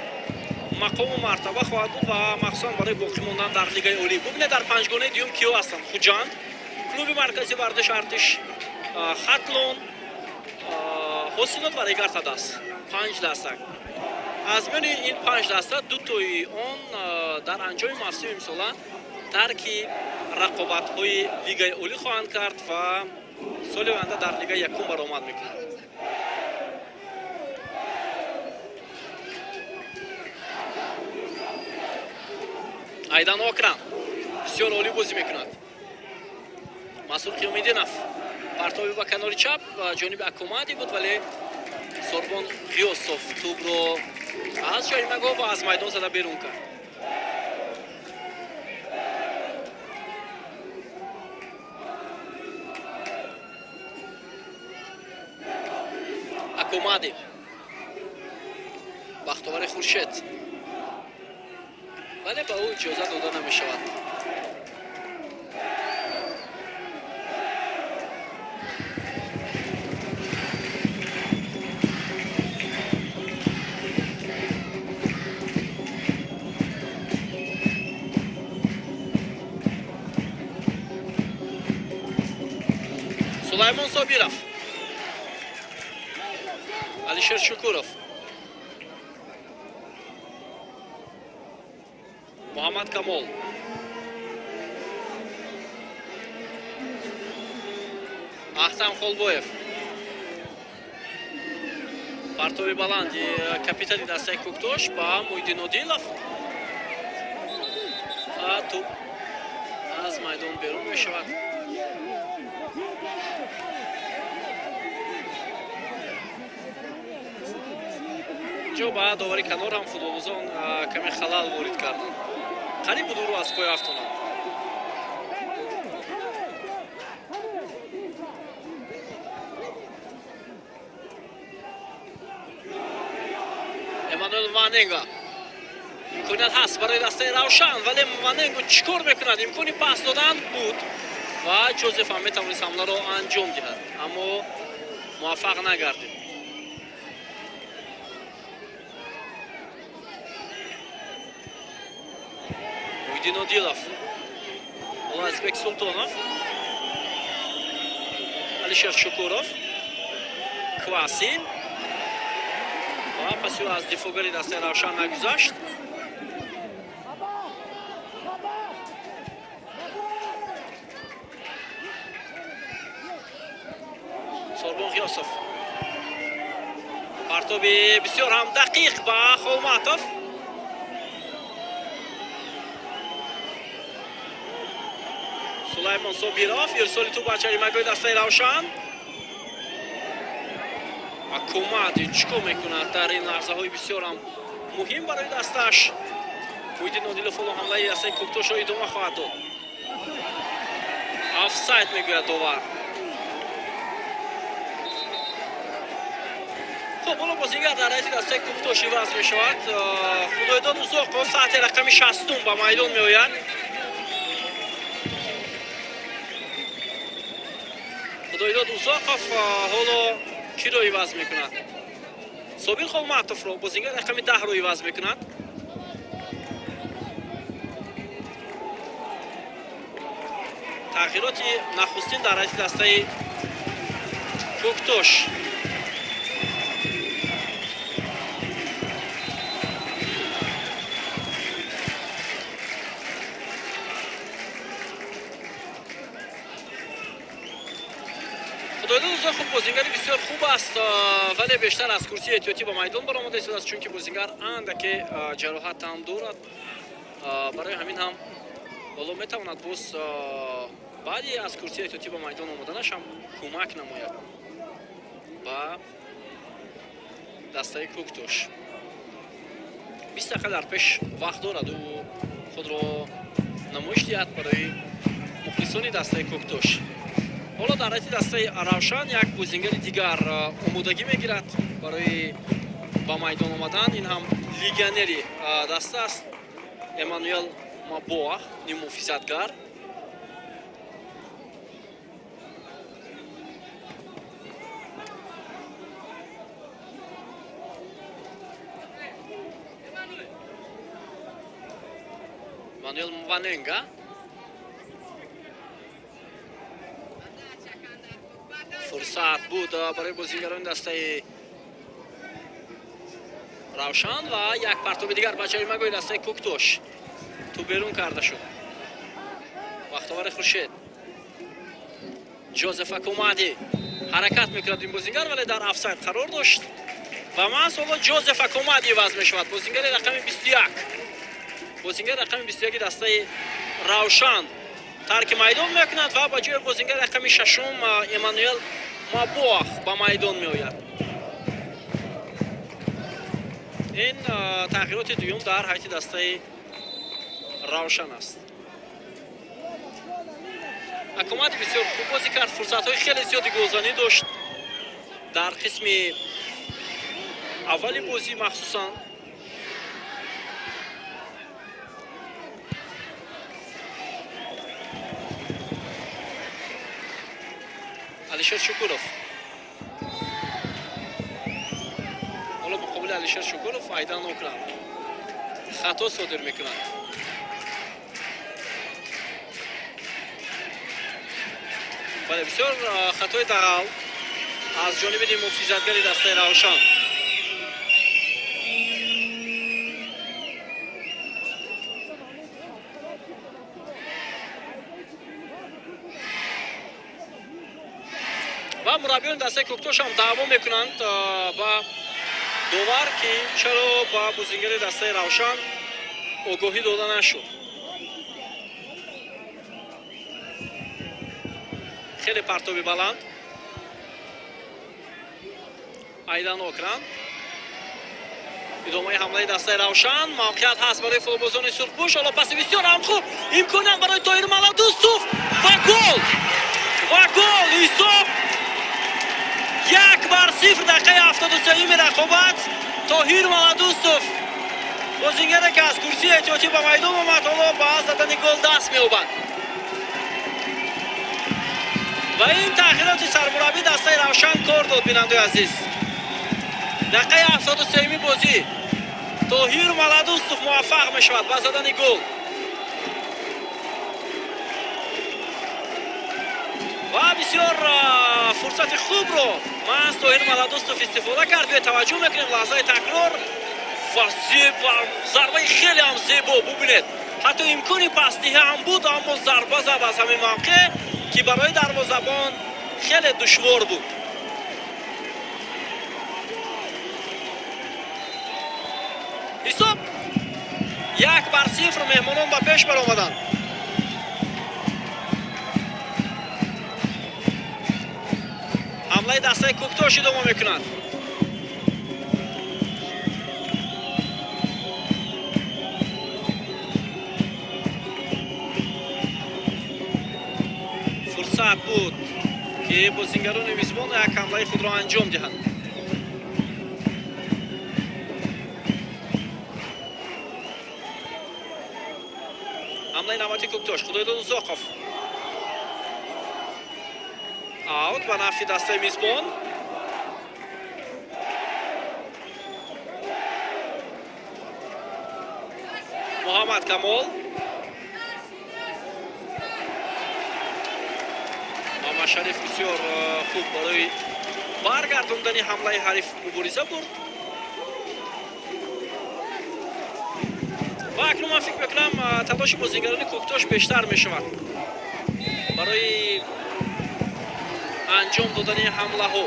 мақому мартаба хоҳад буд ва махсусан барои боқӣ мондан дар Лигаи Олӣ. Бубинед, дар панҷгонаи дуюм киҳо ҳастанд: Хуҷанд, клуби марказии варзиши Артиш, Хатлон, Ҳосилот ва Регар-ТадАЗ. 5 даста. Аз миёни ин 5 даста дутои он дар анҷоми мавсими имсола тарки рақобатҳои Лигаи Олӣ хоҳанд кард ва соли оянда дар Лигаи якум баромад мекунанд. Айдан Окрам бисёр олӣ бозӣ мекунад. Масуд Қиёмиддинов партоби ба канори чап ҷониби Акомади буд, вале Сорбон Ғиёсов тӯбро аз ҷаримагоҳ ва аз майдон зада берун кард. Акомади, Бахтовари Хуршед, вале ба ӯ иҷоза дода намешавад. Сулаймон Собиров, Алишер Шукуров, Муҳаммад Камол, Ахтам Холбоев. Партоби баланди капитани дастаи Кӯктош ба Муҳиддин Одилов ва тӯб аз майдон берун мешавад. Инҷо ба довари канор ҳам футболбозон каме халал ворид карданд. Қариб буд ӯро аз пой афтонанд. Эммануэл Ваненга. Имконият ҳаст барои дастаи Равшан, вале Ваненго чӣ кор мекунад? Имкони пас додан буд ва Ҷозеф ҳам метавонист ҳамларо анҷом диҳад, аммо муваффақ нагардид. Муҳиддин Одилов, Азизбек Султонов. Алишер Шукуров, Кваси ва паси аз дифоъгари дастаи Равшан нагузашт. Сорбон Ғиёсов, партоби бисёр ҳам дақиқ ба Холматов. Сулаймон Собиров, ирсоли тӯб ба ҷаримагоҳи дастаи Равшан. Ва Кумади чӣ кор мекунад дар ин лаҳзаҳои бисёр ҳам муҳим барои дастааш? Муҳиддин Одилов ҳоло ҳамлаи дастаи Кӯктошро идома хоҳад дод. Офсайд мегӯяд довар. Хуб, ҳоло бозингар дар ҳайати дастаи Кӯктош иваз мешавад. Худойдод Узоқов таҳти рақами 60 ба майдон меояд. Худойдод Узоқов ҳоло киро иваз мекунад? Собир Холматовро, бозингар рақами 10-ро иваз мекунад. Тағйироти нахустин дар ҳайати дастаи Кӯктош. Худойдод Узоқов бозингари бисёр хуб аст, вале бештар аз курсии эҳтиётӣ ба майдон баромада истодааст, чунки бозингар андаке ҷароҳат ҳам дорад. Барои ҳамин ҳам ҳоло метавонад боз баъди аз курсии эҳтиётӣ ба майдон омаданаш ҳам кӯмак намояд ба дастаи Кӯктош. 20 дақиқа дар пеш вақт дорад, ӯ худро намоиш диҳад барои мухлисони дастаи Кӯктош. Ҳоло дар ҳайати дастаи Равшан як бозингари дигар омодагӣ мегирад барои ба майдон омадан. Ин ҳам легионери даста аст, Эммануэл Мабоа, ниммуҳофизатгар. Эммануэл Мваненга. Фурсат буд барои бозингарони дастаи Равшан ва як партоби дигар ба ҷаримагоҳи дастаи Кӯктош. Тӯб берун карда шуд. Бахтовари Хуршед. Ҷозеф Акумади ҳаракат мекунад ин бозингар, вале дар офсайд қарор дошт. Ва маҳз ҳоло Ҷозеф Акумади иваз мешавад. Бозингари рақами 21. Бозингари рақами 21 дастаи Равшан тарки майдон мекунад ва ба ҷои бозингари рақами 6 Эммануэл Мабоах ба майдон меояд. Ин тағйироти дуюм дар ҳайати дастаи Равшан аст. Акумади бисёр хуб бозӣ кард, фурсатҳои хеле зиёди голзанӣ дошт дар қисми аввали бозӣ махсусан. Алишер Шукуров. Ҳоло муқобили Алишер Шукуров Айдан Окран хато содир мекунад. Бале, бисёр хатои дағал аз ҷониби муҳофизатгари дастаи Равшан. Ва мураббиёни дастаи Кӯктош ҳам даъво мекунанд ба довар, ки чаро ба бозингари дастаи Равшан огоҳӣ дода нашуд. Хеле партоби баланд. Айдан Окран. Идомаи ҳамлаи дастаи Равшан. Мавқеият ҳаст барои футболбозони сурхпӯш. Ҳоло паси бисёр ҳам хуб. Имконият барои Тоҳир Маладустов ва гол! Ва гол! Ҳисоб 1-0 дақиқаи 73-юми рақобат. Тоҳир Маладустов, бозингаре ки аз курсии эҳтиётӣ ба майдон омад, ҳоло ба задани гол даст меёбад. Ва ин тағйироти сармураббии дастаи Равшан кор дод, бинандаи азиз. Дақиқаи 73-юми бозӣ Тоҳир Маладустов муваффақ мешавад ба задани гол. Ва бисёр Фурсати хубро маҳз Тоҳир Маладустов истифода кард. Биё таваҷҷӯҳ мекунем лаҳзаи такрор ва зарбаи хеле ҳам зебо. Бубинед, ҳатто имкони пасдиҳӣ ҳам буд, аммо зарба зад аз ҳамин мавқеъ, ки барои дарвозабон хеле душвор буд. Ҳисоб 1-0, меҳмонон ба пеш баромаданд. Ҳамлаи дастаи Кӯктош идома мекунад. Фурсат буд, ки бозингарони мизбон як ҳамлаи худро анҷом диҳанд. Ҳамлаи навбати Кӯктош, Худойдод Узоқов. Аут ба нафъи дастаи мизбон. Муҳаммад Камол. Муҳаммад Шариф бисёр хуб барои баргардондани ҳамлаи ҳариф мубориза бурд. Ва акнун ман фикр мекунам, талоши бозингарони Кӯктош бештар мешавад барои анҷом додани ҳамлаҳо.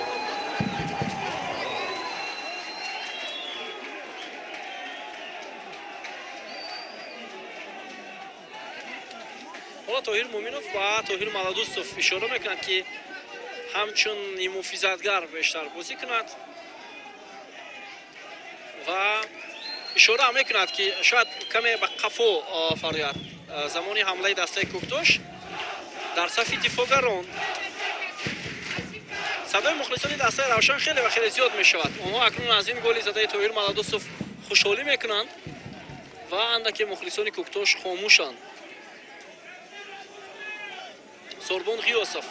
Ҳоло Тоҳир Муъминов ба Тоҳир Маладустов ишора мекунад, ки ҳамчун муҳофизатгар бештар бозӣ кунад ва ишора мекунад, ки шояд каме ба қафо фарояд. Замони ҳамлаи дастаи Кӯктош дар сафи дифоъгарон садои мухлисони дастаи Равшан хеле ва хеле зиёд мешавад. Онҳо акнун аз ин голи задаи Тоҳир Маладустов хушҳолӣ мекунанд ва андаке мухлисони Кӯктош хомӯшанд. Сорбон Ғиёсов.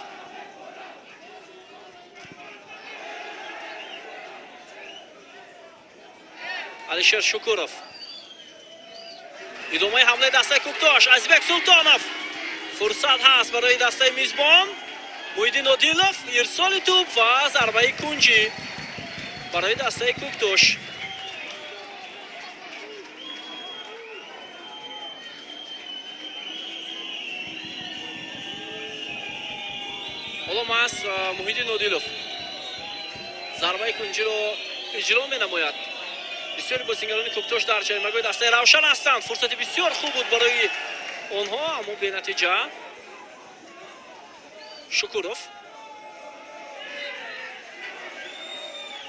Алишер Шукуров. Идомаи ҳамлаи дастаи Кӯктош, Азизбек Султонов. Фурсат ҳаст барои дастаи мизбон. Муҳиддин Одилов, ирсоли тӯб ва зарбаи кунҷӣ барои дастаи Кӯктош. Ҳоло маҳз Муҳиддин Одилов зарбаи кунҷиро иҷро менамояд. Бисёри бозингарони Кӯктош дар ҷаримагоҳи дастаи Равшан ҳастанд. Фурсати бисёр хуб буд барои онҳо, аммо бенатиҷа. Шукуров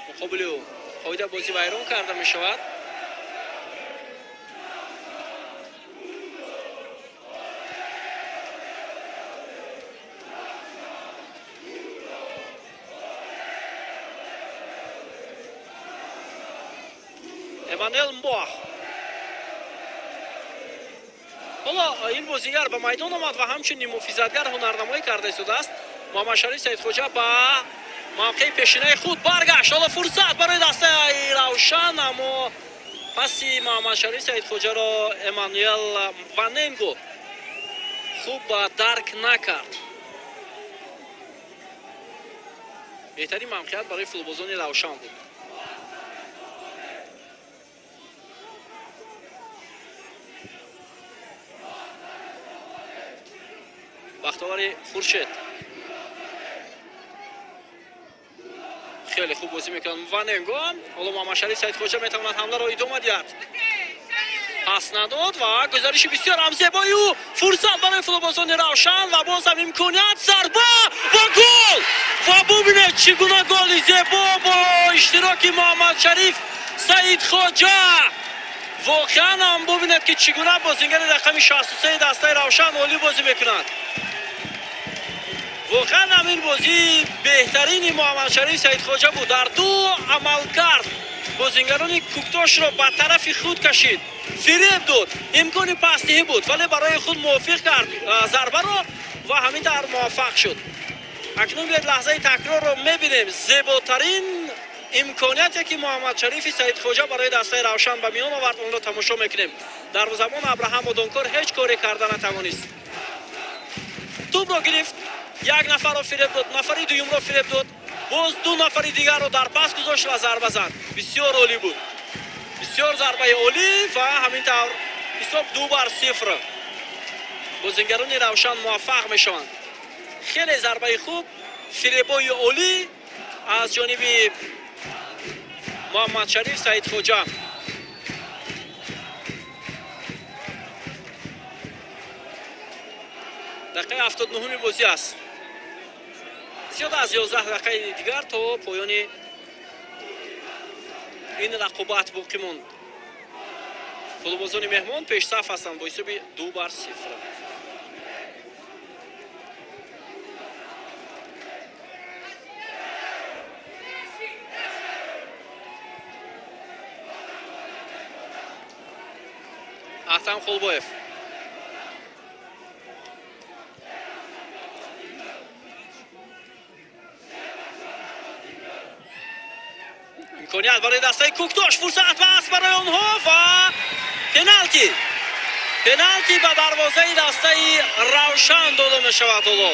муқобили ӯ қоида бозӣ вайрон карда мешавад. Эммануэл Мбоах. Ҳоло ин бозигар ба майдон омад ва ҳамчунин муҳофизатгар ҳунарнамоӣ карда истодааст. Муҳаммад Шариф Саидхоҷа ба мавқеи пешинаи худ баргашт. Ҳоло фурсат барои дастаи Равшан, аммо паси Муҳаммад Шариф Саидхоҷаро Эммануэл Ваненго хуб дарк накард. Беҳтарин мавқеият барои футболбозони Равшан буд. Бахтовари Хуршед хеле хуб бозӣ мекунад Ваненго. Ҳоло Муҳаммад Шариф Саидхоҷа метавонад ҳамларо идома диҳад. Пас надод ва гузариши бисёр ҳам зебои ӯ. Фурсат барои футболбозони Равшан ва боз ҳам имконият, зарба ва гол! Ва бубинед, чӣ гуна голи зебо бо иштироки Муҳаммад Шариф Саидхоҷа. Воқеан ҳам бубинед, ки чӣ гуна бозингари рақами 63 дастаи Равшан олӣ бозӣ мекунад. Воқеан ҳам ин бозӣ беҳтарини Муҳаммад Шариф Саидхоҷа буд. Дар ду амалкард бозингарони Кӯктошро ба тарафи худ кашид, фиреб дод, имкони пасдиҳӣ буд, вале барои худ мувофиқ кард зарбаро ва ҳамин тавр муваффақ шуд. Акнун биёед лаҳзаи такрорро мебинем. Зеботарин имконияте ки Муҳаммад Шарифи Саидхоҷа барои дастаи Равшан ба миён овард, онро тамошо мекунем. Дарвозабон Абраҳам Одонкор ҳеҷ коре карда натавонист. Тӯбро гирифт Як нафарро фиреб дод, нафари дуюмро фиреб дод, боз ду нафари дигарро дар пас гузошт ва зарба зад. Бисёр олӣ буд, бисёр зарбаи олӣ ва ҳамин тавр ҳисоб 2-0. Бозингарони Равшан муваффақ мешаванд. Хеле зарбаи хуб, фиребои олӣ аз ҷониби Муҳаммадшариф Саидхоҷа. Дақиқаи 79-уми бозӣ аст. Зиёда аз 11 дақиқаи дигар то поёни ин рақобат боқӣ монд. Футболбозони меҳмон пешсаф ҳастанд бо ҳисоби 2-0. Аҳтам Хулбоев. Имконият барои дастаи Кӯктош, фурсат аст барои онҳо ва пеналти. Пеналти ба дарвозаи дастаи Равшан дода мешавад ҳоло.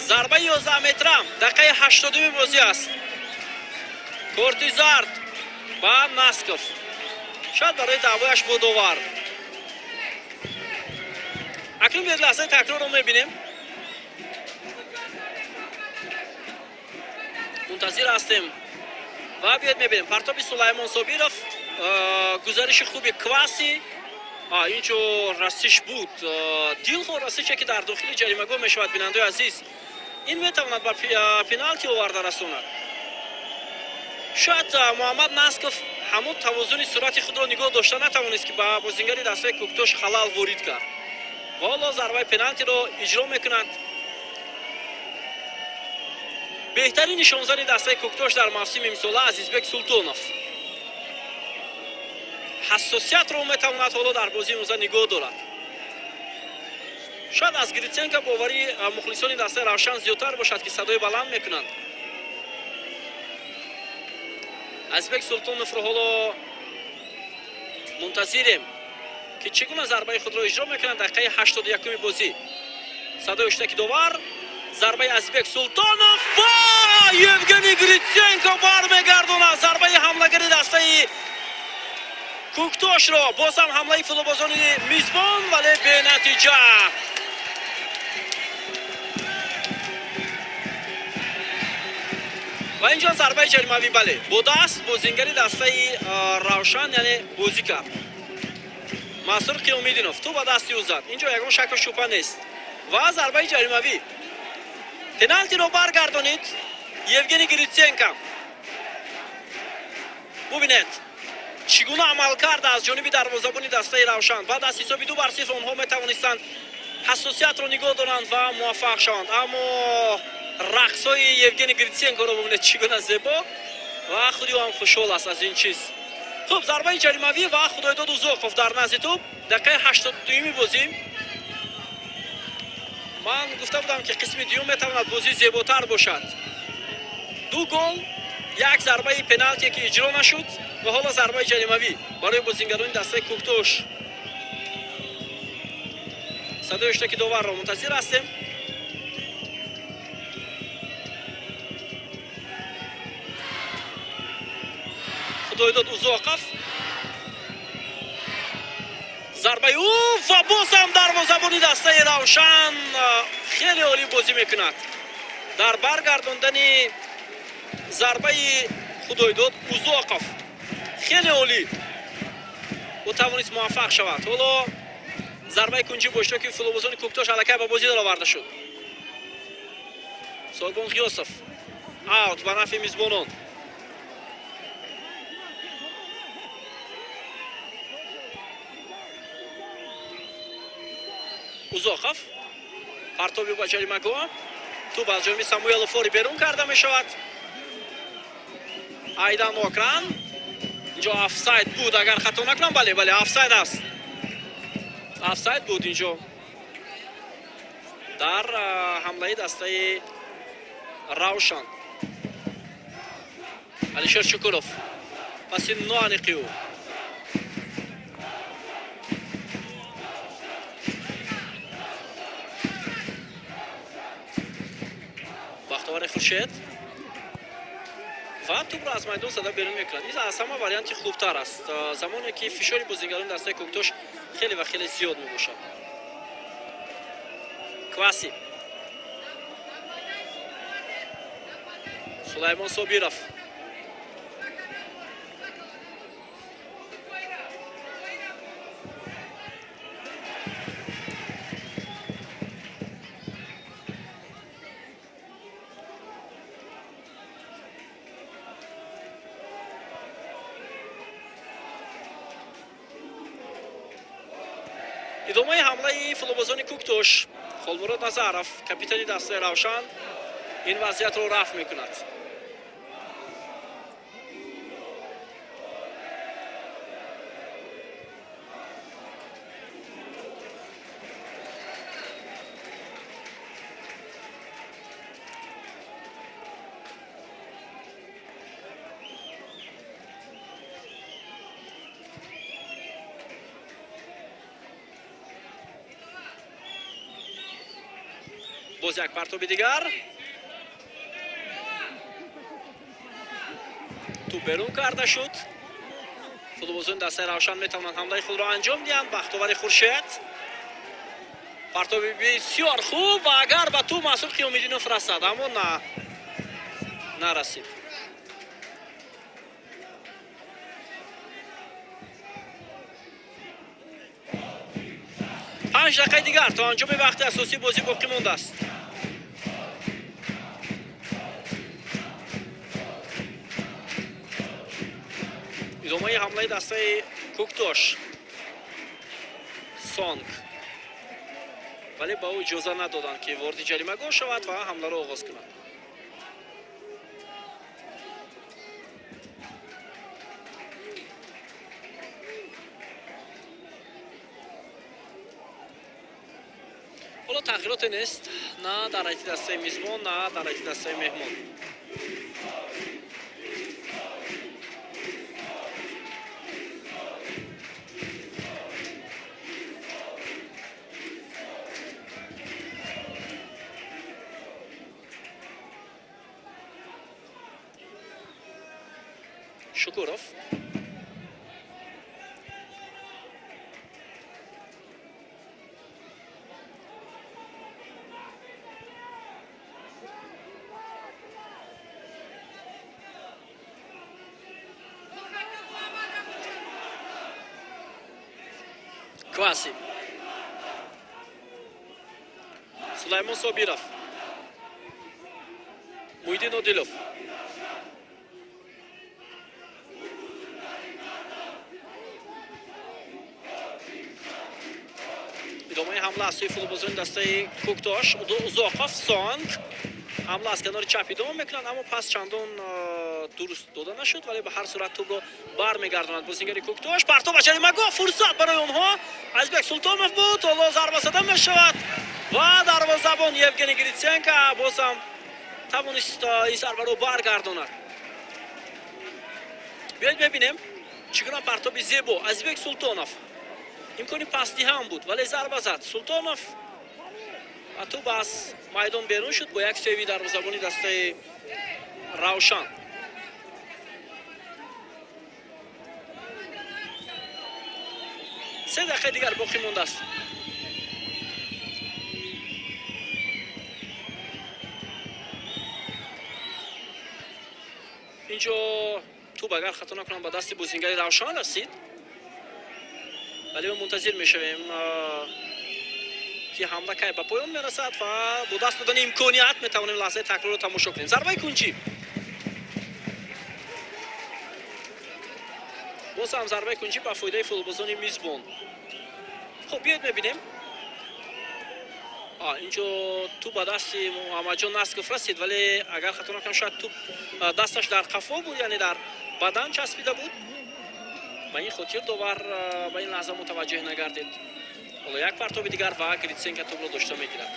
Зарбаи 11 метра, дақиқаи 80-уми бозӣ аст. Корти зард ба Насков. Шояд барои даъвояш бо довар. Акнун биёед лаҳзаи такрорро мебинем. Мунтазир ҳастем ва биёед мебинем. Партоби Сулаймон Собиров, гузариши хуби Кваси. Инҷо расиш буд. Дилхоҳ расише ки дар дохили ҷаримагоҳ мешавад, бинандаи азиз. Ин метавонад ба пеналти оварда расонад. Шояд Муҳаммад Насков ҳамон тавозуни суръати худро нигоҳ дошта натавонист, ки ба бозингари дастаи Кӯктош халал ворид кард. Ва ҳоло зарбаи пеналтиро иҷро мекунанд. Беҳтарин нишонзани дастаи Кӯктош дар мавсими имсола Азизбек Султонов. Ҳассосиятро метавонад ҳоло дар бозии имрӯза нигоҳ дорад. Шояд аз Гритсенко боварии мухлисони дастаи Равшан зиёдтар бошад, ки садои баланд мекунанд. Азизбек Султоновро ҳоло мунтазирем, ки чӣ гуна зарбаи худро иҷро мекунанд. Дақиқаи 81-уми бозӣ. Садои ҳуштаки довар. Зарбаи Азизбек Султонов ва Евгений Гритсенко бармегардонад зарбаи ҳамлагари дастаи Кӯктошро. Боз ҳам ҳамлаи футболбозони мизбон, вале бенатиҷа. Ва инҷо зарбаи ҷаримавӣ, бале, бо даст бозингари дастаи Равшан, яъне бозӣ кард. Мансур Қиёмиддинов тӯб ба дасти ӯ зад. Инҷо ягон шаку шубҳа нест. Ва зарбаи ҷаримавӣ. Пеналтиро баргардонид Евгений Гритсенко. Бубинед, чӣ гуна амал кард аз ҷониби дарвозабони дастаи Равшан. Баъд аз ҳисоби 2-0 онҳо метавонистанд ҳассосиятро нигоҳ доранд ва муваффақ шаванд. Аммо рақсҳои Евгений Гритсенкоро бубинед, чӣ гуна зебо ва худи ӯ ҳам хушҳол аст аз ин чиз. Хуб, зарбаи ҷаримавӣ ва Худойдод Узоқов дар назди тӯб. Дақиқаи 82-юми бозӣ. Ман гуфта будам, ки қисми дуюм метавонад бозӣ зеботар бошад. 2 гол, як зарбаи пеналте ки иҷро нашуд ва ҳоло зарбаи ҷаримавӣ барои бозингарони дастаи Кӯктош. Садои ҳуштаки доварро мунтазир ҳастем. Худойдод Узоқов. Зарбаи ӯ ва боз ҳам дарвозабони дастаи Равшан хеле олӣ бозӣ мекунад. Дар баргардондани зарбаи Худойдод Узоқов хеле олӣ ӯ тавонист муваффақ шавад. Ҳоло зарбаи кунҷӣ бо иштироки футболбозони Кӯктош аллакай ба бозӣ дароварда шуд. Сорбон Ғиёсов аут ба нафъи мизбонон. Узоқов партоби ба ҷаримагоҳ, тӯб аз ҷониби Самуэлов фори берун карда мешавад. Айдан Окран. Инҷо офсайд буд, агар хато накунам. Бале, бале, офсайд аст. Офсайд буд инҷо дар ҳамлаи дастаи Равшан. Алишер Шукуров паси ноаниқи ӯ. Хуршед ва тӯбро аз майдон зада берун мекунад. Ин аз ҳама варианти хубтар аст, замоне ки фишори бозингарони дастаи Кӯктош хеле ва хеле зиёд мебошад. Кваси, Сулаймон Собиров, идомаи ҳамлаи футболбозони Кӯктош. Холмурод Назаров, капитани дастаи Равшан, ин вазъиятро рафъ мекунад. Боз як партоби дигар, тӯб берун карда шуд. Футболбозони дастаи Равшан метавонанд ҳамлаи худро анҷом диҳанд. Бахтовари Хуршед, партоби бисёр хуб ва агар ба тӯб Масуд Қиёмиддинов расад, аммо нарасид. 5 дақиқаи дигар то анҷоми вақти асосии бозӣ боқӣ мондааст. Идомаи ҳамлаи дастаи Кӯктош. Сонг, вале ба ӯ иҷоза надоданд, ки вориди ҷаримагоҳ шавад ва ҳамларо оғоз кунад. Ҳоло тағйироте нест на дар ҳайати дастаи мизбон, на дар ҳайати дастаи меҳмон. Шукуров, Кваси, Сулаймон Собиров, Муҳиддин Одилов, идомаи ҳамла аз сӯи футболбозони дастаи Кӯктош. Узоқов, Сонг, ҳамла аз канори чап идома мекунанд, аммо пас чандон дуруст дода нашуд, вале ба ҳар сурат тӯбро бармегардонад бозингари Кӯктош. Партоб ба ҷаримагоҳ, фурсат барои онҳо. Азизбек Султонов буд, ҳоло зарба зада мешавад ва дарвозабон Евгений Гриценко боз ҳам тавонист ин зарбаро баргардонад. Биёед мебинем чӣ гуна партоби зебо. Азизбек Султонов, имкони пасдиҳ ҳам буд, вале зарба зад Султонов ва тӯб аз майдон берун шуд бо як севи дарвозабони дастаи Равшан. 3 дақиқаи дигар боқӣ мондааст. Инҷо тӯб, агар хато накунам, ба дасти бозингари Равшан расид, вале мо мунтазир мешавем, ки ҳамла кай ба поён мерасад ва бо даст додани имконият метавонем лаҳзаи такрорро тамошо кунем. Зарбаи кунҷӣ, боз ҳам зарбаи кунҷӣ ба фоидаи футболбозони мизбон. Хуб, биёед мебинем. Инҷо тӯб ба дасти Муҳаммадҷон Насков расид, вале агар хато накунам, шояд тӯб дасташ дар қафо буд, яъне дар бадан часпида буд. Ба ин хотир довар ба ин лаҳза мутаваҷҷеҳ нагардид. Ҳоло як партоби дигар ва Гриценко тӯбро дошта мегирад.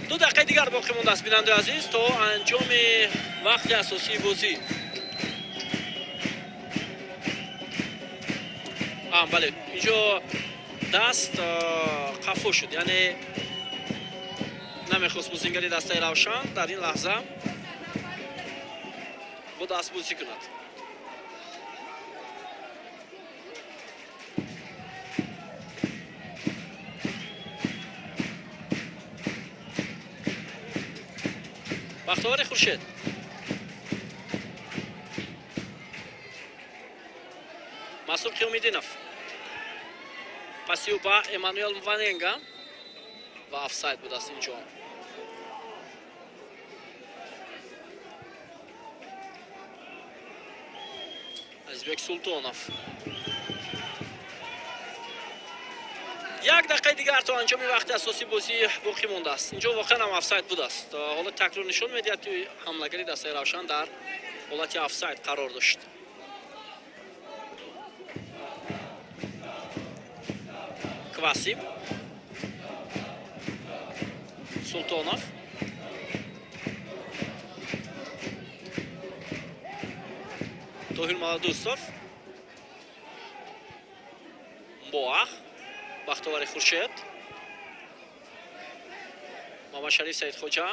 2 дақиқаи дигар боқӣ мондааст, бинандаи азиз, то анҷоми вақти асосии бозӣ. Бале, инҷо даст қафо шуд, яъне намехост бозингари дастаи Равшан дар ин лаҳза Бо даст бозӣ кунад. Бахтовари Хуршед. Масуд Қиёмиддинов. Паси ӯ ба Эммануэл Мваненга ва офсайд будааст инҷо. Азизбек Султонов. Як дақиқаи дигар то анҷоми вақти асосии бозӣ боқӣ мондааст. Инҷо воқеан ҳам офсайд будааст. Ҳолати такрор нишон медиҳад, ки ҳамлагари дастаи Равшан дар ҳолати офсайд қарор дошт. Квасим. Султонов. Тоҳир Маладустов. Боах. Бахтовари Хуршед. Мамадшариф Саидхоҷа.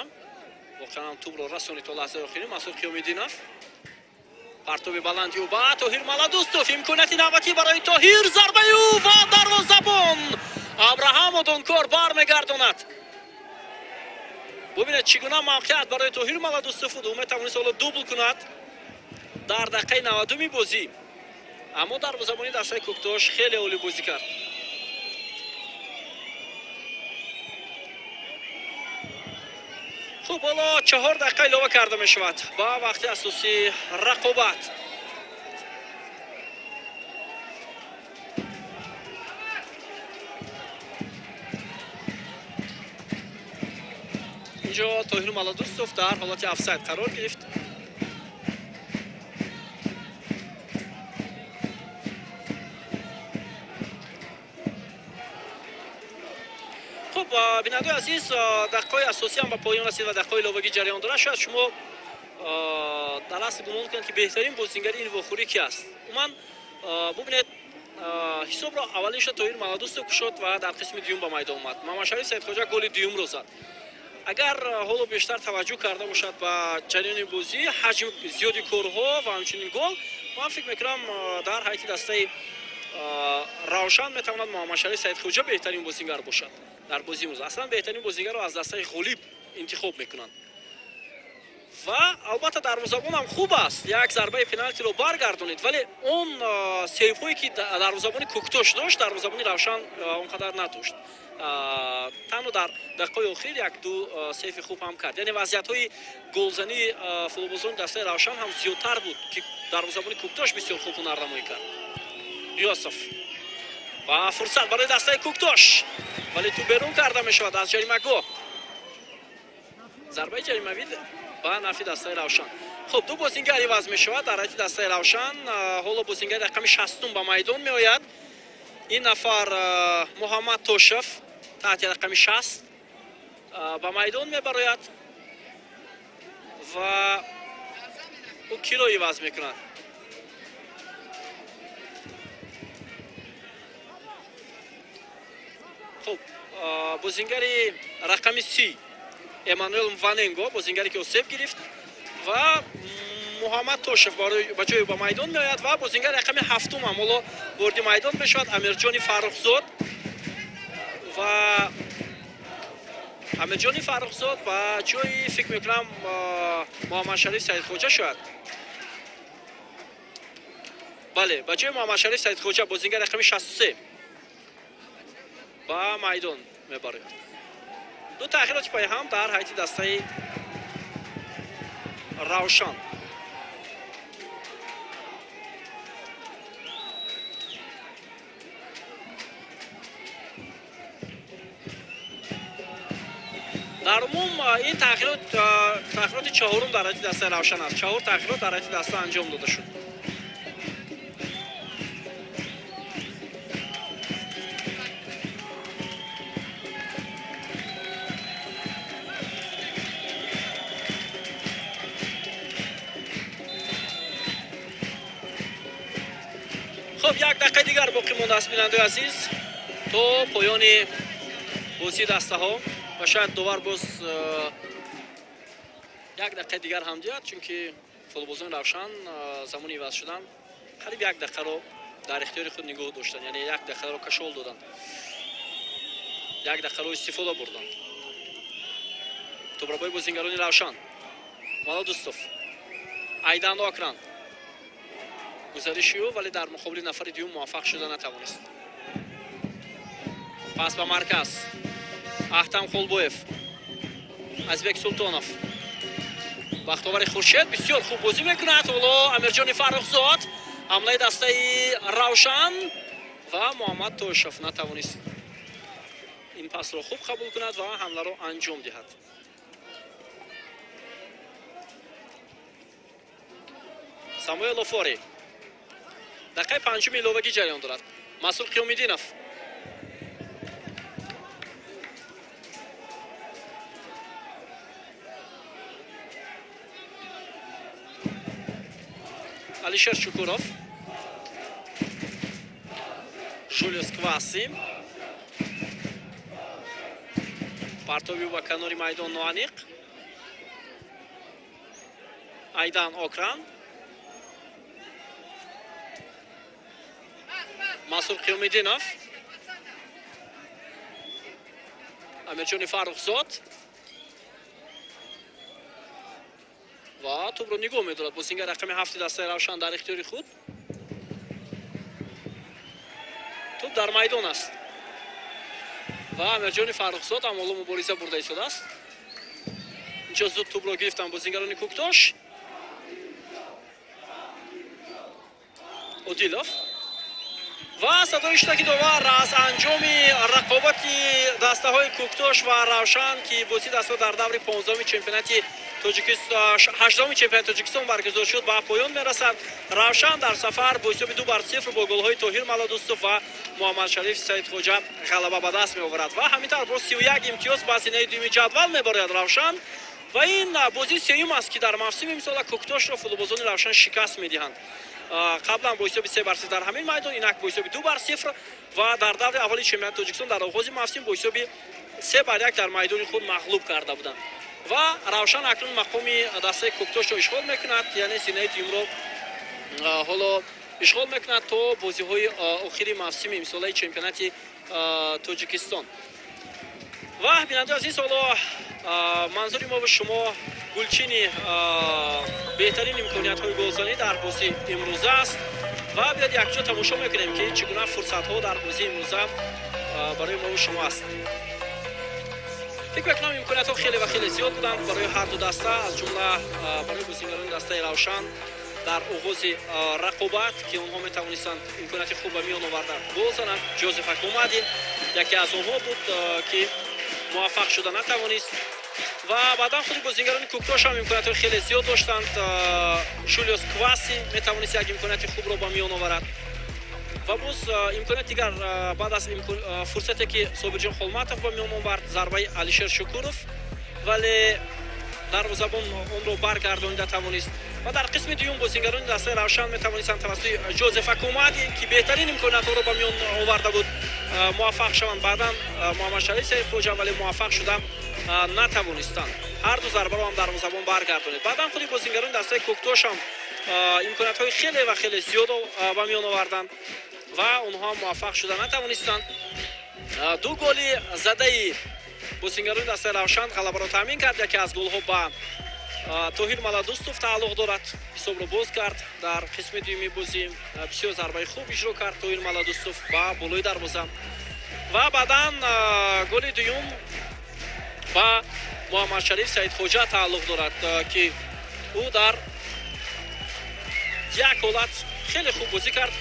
Воқеан ҳам тӯбро расонид то лаҳзаи охирӣ. Масуд Қиёмиддинов. Партоби баланди ӯ ба Тоҳир Маладустов. Имконияти навбатӣ барои Тоҳир. Зарбаи ӯ ва дарвозабон Абраҳам Одонкор бармегардонад. Бубинед, чӣ гуна мавқеият барои Тоҳир Маладустов буд. Ӯ метавонист ҳоло дубл кунад дар дақиқаи 90-уми бозӣ. Аммо дарвозабони дастаи Кӯктош хеле олӣ бозӣ кард. Хуб, ҳоло 4 дақиқа илова карда мешавад ба вақти асосии рақобат. Инҷо Тоҳир Маладустов дар ҳолати офсайд қарор гирифт. Хуб, бинандои азиз, дақиқаҳои асосӣ ҳам ба поён расид ва дақиқаҳои иловагӣ ҷараён дорад. Шояд шумо дар асл гумон кунед, ки беҳтарин бозингари ин вохӯрӣ ки аст. Умуман, бубинед, ҳисобро аввалин шуд Тоҳир Маладустов кушод ва дар қисми дуюм ба майдон омад. Мамадшариф Саидхоҷа голи дуюмро зад. Агар ҳоло бештар таваҷҷӯҳ карда бошад ба ҷараёни бозӣ, ҳаҷми зиёди корҳо ва ҳамчунин гол, ман фикр мекунам, дар ҳайати дастаи Равшан метавонад Муҳаммадшариф Саидхоҷа беҳтарин бозингар бошад дар бозии имрӯз. Аслан беҳтарин бозингарро аз дастаи ғолиб интихоб мекунанд. Ва албатта дарвозабон ҳам хуб аст, як зарбаи пеналтиро баргардонид, вале он сейфҳое ки дарвозабони Кӯктош дошт, дарвозабони Равшан он қадар надошт. Танҳо дар дақиқаи охир як-ду сейфи хуб ҳам кард. Яъне вазъиятҳои голзании футболбозони дастаи Равшан ҳам зиёдтар буд, ки дарвозабони Кӯктош бисёр хуб ҳунарнамоӣ кард. Юсуф ва фурсат барои дастаи Кӯктош, вале тӯб берун карда мешавад аз ҷаримагоҳ. Зарбаи ҷаримавӣ ба нафи дастаи Равшан. Хуб, ду бозингар иваз мешавад дар ҳайати дастаи Равшан. Ҳоло бозингари рақами 60 ба майдон меояд. Ин нафар Муҳаммад Тошев таҳти рақами 60 ба майдон мебарояд ва ӯ киро иваз мекунад? Хуб, бозингари рақами 30 Эммануэл Мваненго, бозингаре ки осеб гирифт, ва Муҳаммад Тошев ба ҷои ба майдон меояд ва бозингари рақами 7 ҳам ҳоло вориди майдон мешавад, Амирҷони Фаррухзод. Ва Амирҷони Фаррухзод ба ҷои, фикр мекунам, Муҳаммадшариф Саидхоҷа шояд. Бале, ба ҷои Муҳаммадшариф Саидхоҷа бозингари рақами 63 ба майдон мебарад. Ду таъхироти пайҳам дар ҳайати дастаи Равшан. Дар умум ин таъхироти чаҳорум дар ҳайати дастаи Равшан аст. 4 таъхирот дар ҳайати даста анҷом дода шуд. Хуб, як дақиқаи дигар боқӣ мондааст, бинандаи азиз, то поёни бозии дастаҳо ва шояд довар боз як дақиқаи дигар ҳам диҳад, чунки Футболбозони Равшан замони иваз шудан қариб як дақиқаро дар ихтиёри худ нигоҳ доштанд, яъне як дақиқаро кашол доданд, як дақиқаро истифода бурданд. Тӯбрабои бозингарони Равшан Малодустов, Айдан Окран, гузариши ӯ, вале дар муқобили нафари дуюм муваффақ шуда натавонист. Пас ба марказ Аҳтам Холбоев, Азбек Султонов, Бахтовари Хуршед бисёр хуб бозӣ мекунад. Ҳоло Амирҷони Фаррухзод, ҳамлаи дастаи Равшан ва Муҳаммад Тошев натавонист ин пасро хуб қабул кунад ва ҳамларо анҷом диҳад. Самуэл Офори, дақиқаи панҷуми иловагӣ ҷараён дорад. Масур Қиёмиддинов, Алишер Шукуров, Жулиус Кваси, партоби ба канори майдон ноаниқ. Айдан Окран, Масур Қиёмиддинов, Амирҷони Фаррухзод ва тӯбро нигоҳ медорад бозингар рақами ҳафти дастаи Равшан дар ихтиёри худ. Тӯб дар майдон аст ва Амирҷони Фаррухзод ҳам ҳоло мубориза бурда истодааст. Инҷо зуд тӯбро гирифтанд бозингарони Кӯктош. Одилов ва садои иштироки довар аз анҷоми рақобати дастаҳои Кӯктош ва Равшан, ки бозии дастаҳо дар даври 15-уми чемпионати Тоҷикистон, 18-уми чемпионати Тоҷикистон баргузор шуд, ба поён мерасад. Равшан дар сафар бо ҳисоби 2-0 бо голҳои Тоҳир Малодустов ва Муҳаммадшариф Саидхоҷа ғалаба ба даст меоварад ва ҳамин тавр бо 31 имтиёз ба зинаи дуюми ҷадвал мебарояд Равшан. Ва ин бозии сеюм аст, ки дар мавсими имсола Кӯктошро футболбозони Равшан шикаст медиҳанд. Қаблан бо ҳисоби 3-0 дар ҳамин майдон, инак бо ҳисоби 2-0 ва дар даври аввали чемпионати Тоҷикистон дар оғози мавсим бо ҳисоби 3-1 дар майдони худ мағлуб карда буданд. Ва Равшан акнун мақоми дастаи Кӯктошро ишғол мекунад, яъне зинаи дуюмро ҳоло ишғол мекунад то бозиҳои охири мавсими имсолаи чемпионати Тоҷикистон. Ва бинандаи азиз, ҳоло манзури мо ва шумо гулчини беҳтарин имкониятҳои голзанӣ дар бозии имрӯза аст ва биёд якҷо тамошо мекунем, ки чӣ гуна фурсатҳо дар бозии имрӯза барои мо ва шумо аст. Фикр мекунам, имкониятҳо хеле ва хеле зиёд буданд барои ҳар ду даста, аз ҷумла барои бозингарони дастаи Равшан дар оғози рақобат, ки онҳо метавонистанд имконияти хуб ба миён оварда гол зананд. Ҷозеф Акомади яке аз онҳо буд, ки муваффақ шуда натавонист. Ва баъдан худи бозингарони Кӯктош ҳам имкониятҳои хеле зиёд доштанд. Жулиус Кваси метавонист як имконияти хубро ба миён оварад ва боз имконияти дигар баъд аз фурсате, ки Собирҷон Холматов ба миён овард, зарбаи Алишер Шукуров, вале дарвозабон онро баргардонида тавонист. Ва дар қисми дуюм бозингарони дастаи Равшан метавонистанд тавассути Ҷозеф Акомади, ки беҳтарин имкониятҳоро ба миён оварда буд, муваффақ шаванд. Баъдан Муҳаммадшариф Саидхоҷа, вале муваффақ шуда натавонистанд. Ҳар ду зарбаро ҳам дарвозабон баргардонид. Баъдан худи бозингарони дастаи Кӯктош ҳам имкониятҳои хеле ва хеле зиёд ба миён оварданд ва онҳо ҳам муваффақ шуда натавонистанд. Ду голи задаи бозингарони дастаи Равшан ғалабаро таъмин кард. Яке аз голҳо ба Тоҳир Маладустов тааллуқ дорад, ҳисобро боз кард дар қисми дуюми бозӣ. Бисёр зарбаи хуб иҷро кард Тоҳир Маладустов ба болои дарвоза ва баъдан голи дуюм ба Муҳаммадшариф Саидхоҷа тааллуқ дорад, ки ӯ дар як ҳолат хеле хуб бозӣ кард,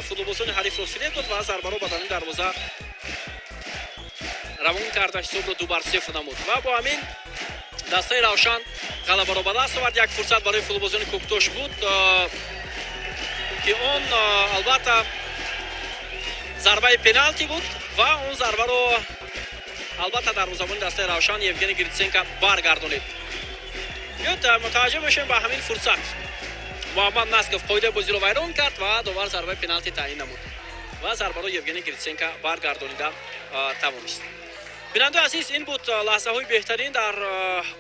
футболбозони ҳарифро фиреб дод ва зарбаро ба даруни дарвоза равон карда ҳисобро 2-0 намуд ва бо ҳамин дастаи Равшан ғалабаро ба даст овард. Як фурсат барои футболбозони Кӯктош буд, ки он албатта зарбаи пеналти буд ва он зарбаро албатта дарвозабони дастаи Равшан Евгений Гриценко баргардонид. Биёд мутаваҷҷӯҳ мешавем ба ҳамин фурсат. Муҳаммад Насков қоидаи бозиро вайрон кард ва довар зарбаи пеналти таъин намуд ва зарбаро Евгений Гриценко баргардонида тавонист. Бинандаи азиз, ин буд лаҳзаҳои беҳтарин дар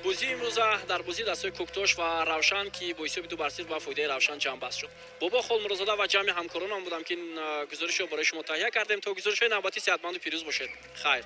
бозии имрӯза, дар бозии дастҳои Кӯктош ва Равшан, ки бо ҳисоби 2-0 ба фоидаи Равшан ҷамъбаст шуд. Бобо Холмурозода ва ҷамъи ҳамкоронам будам, ки ин гузоришро барои шумо таҳия кардем. То гузоришҳои навбатӣ сеҳатманду пирӯз бошед. Хайр.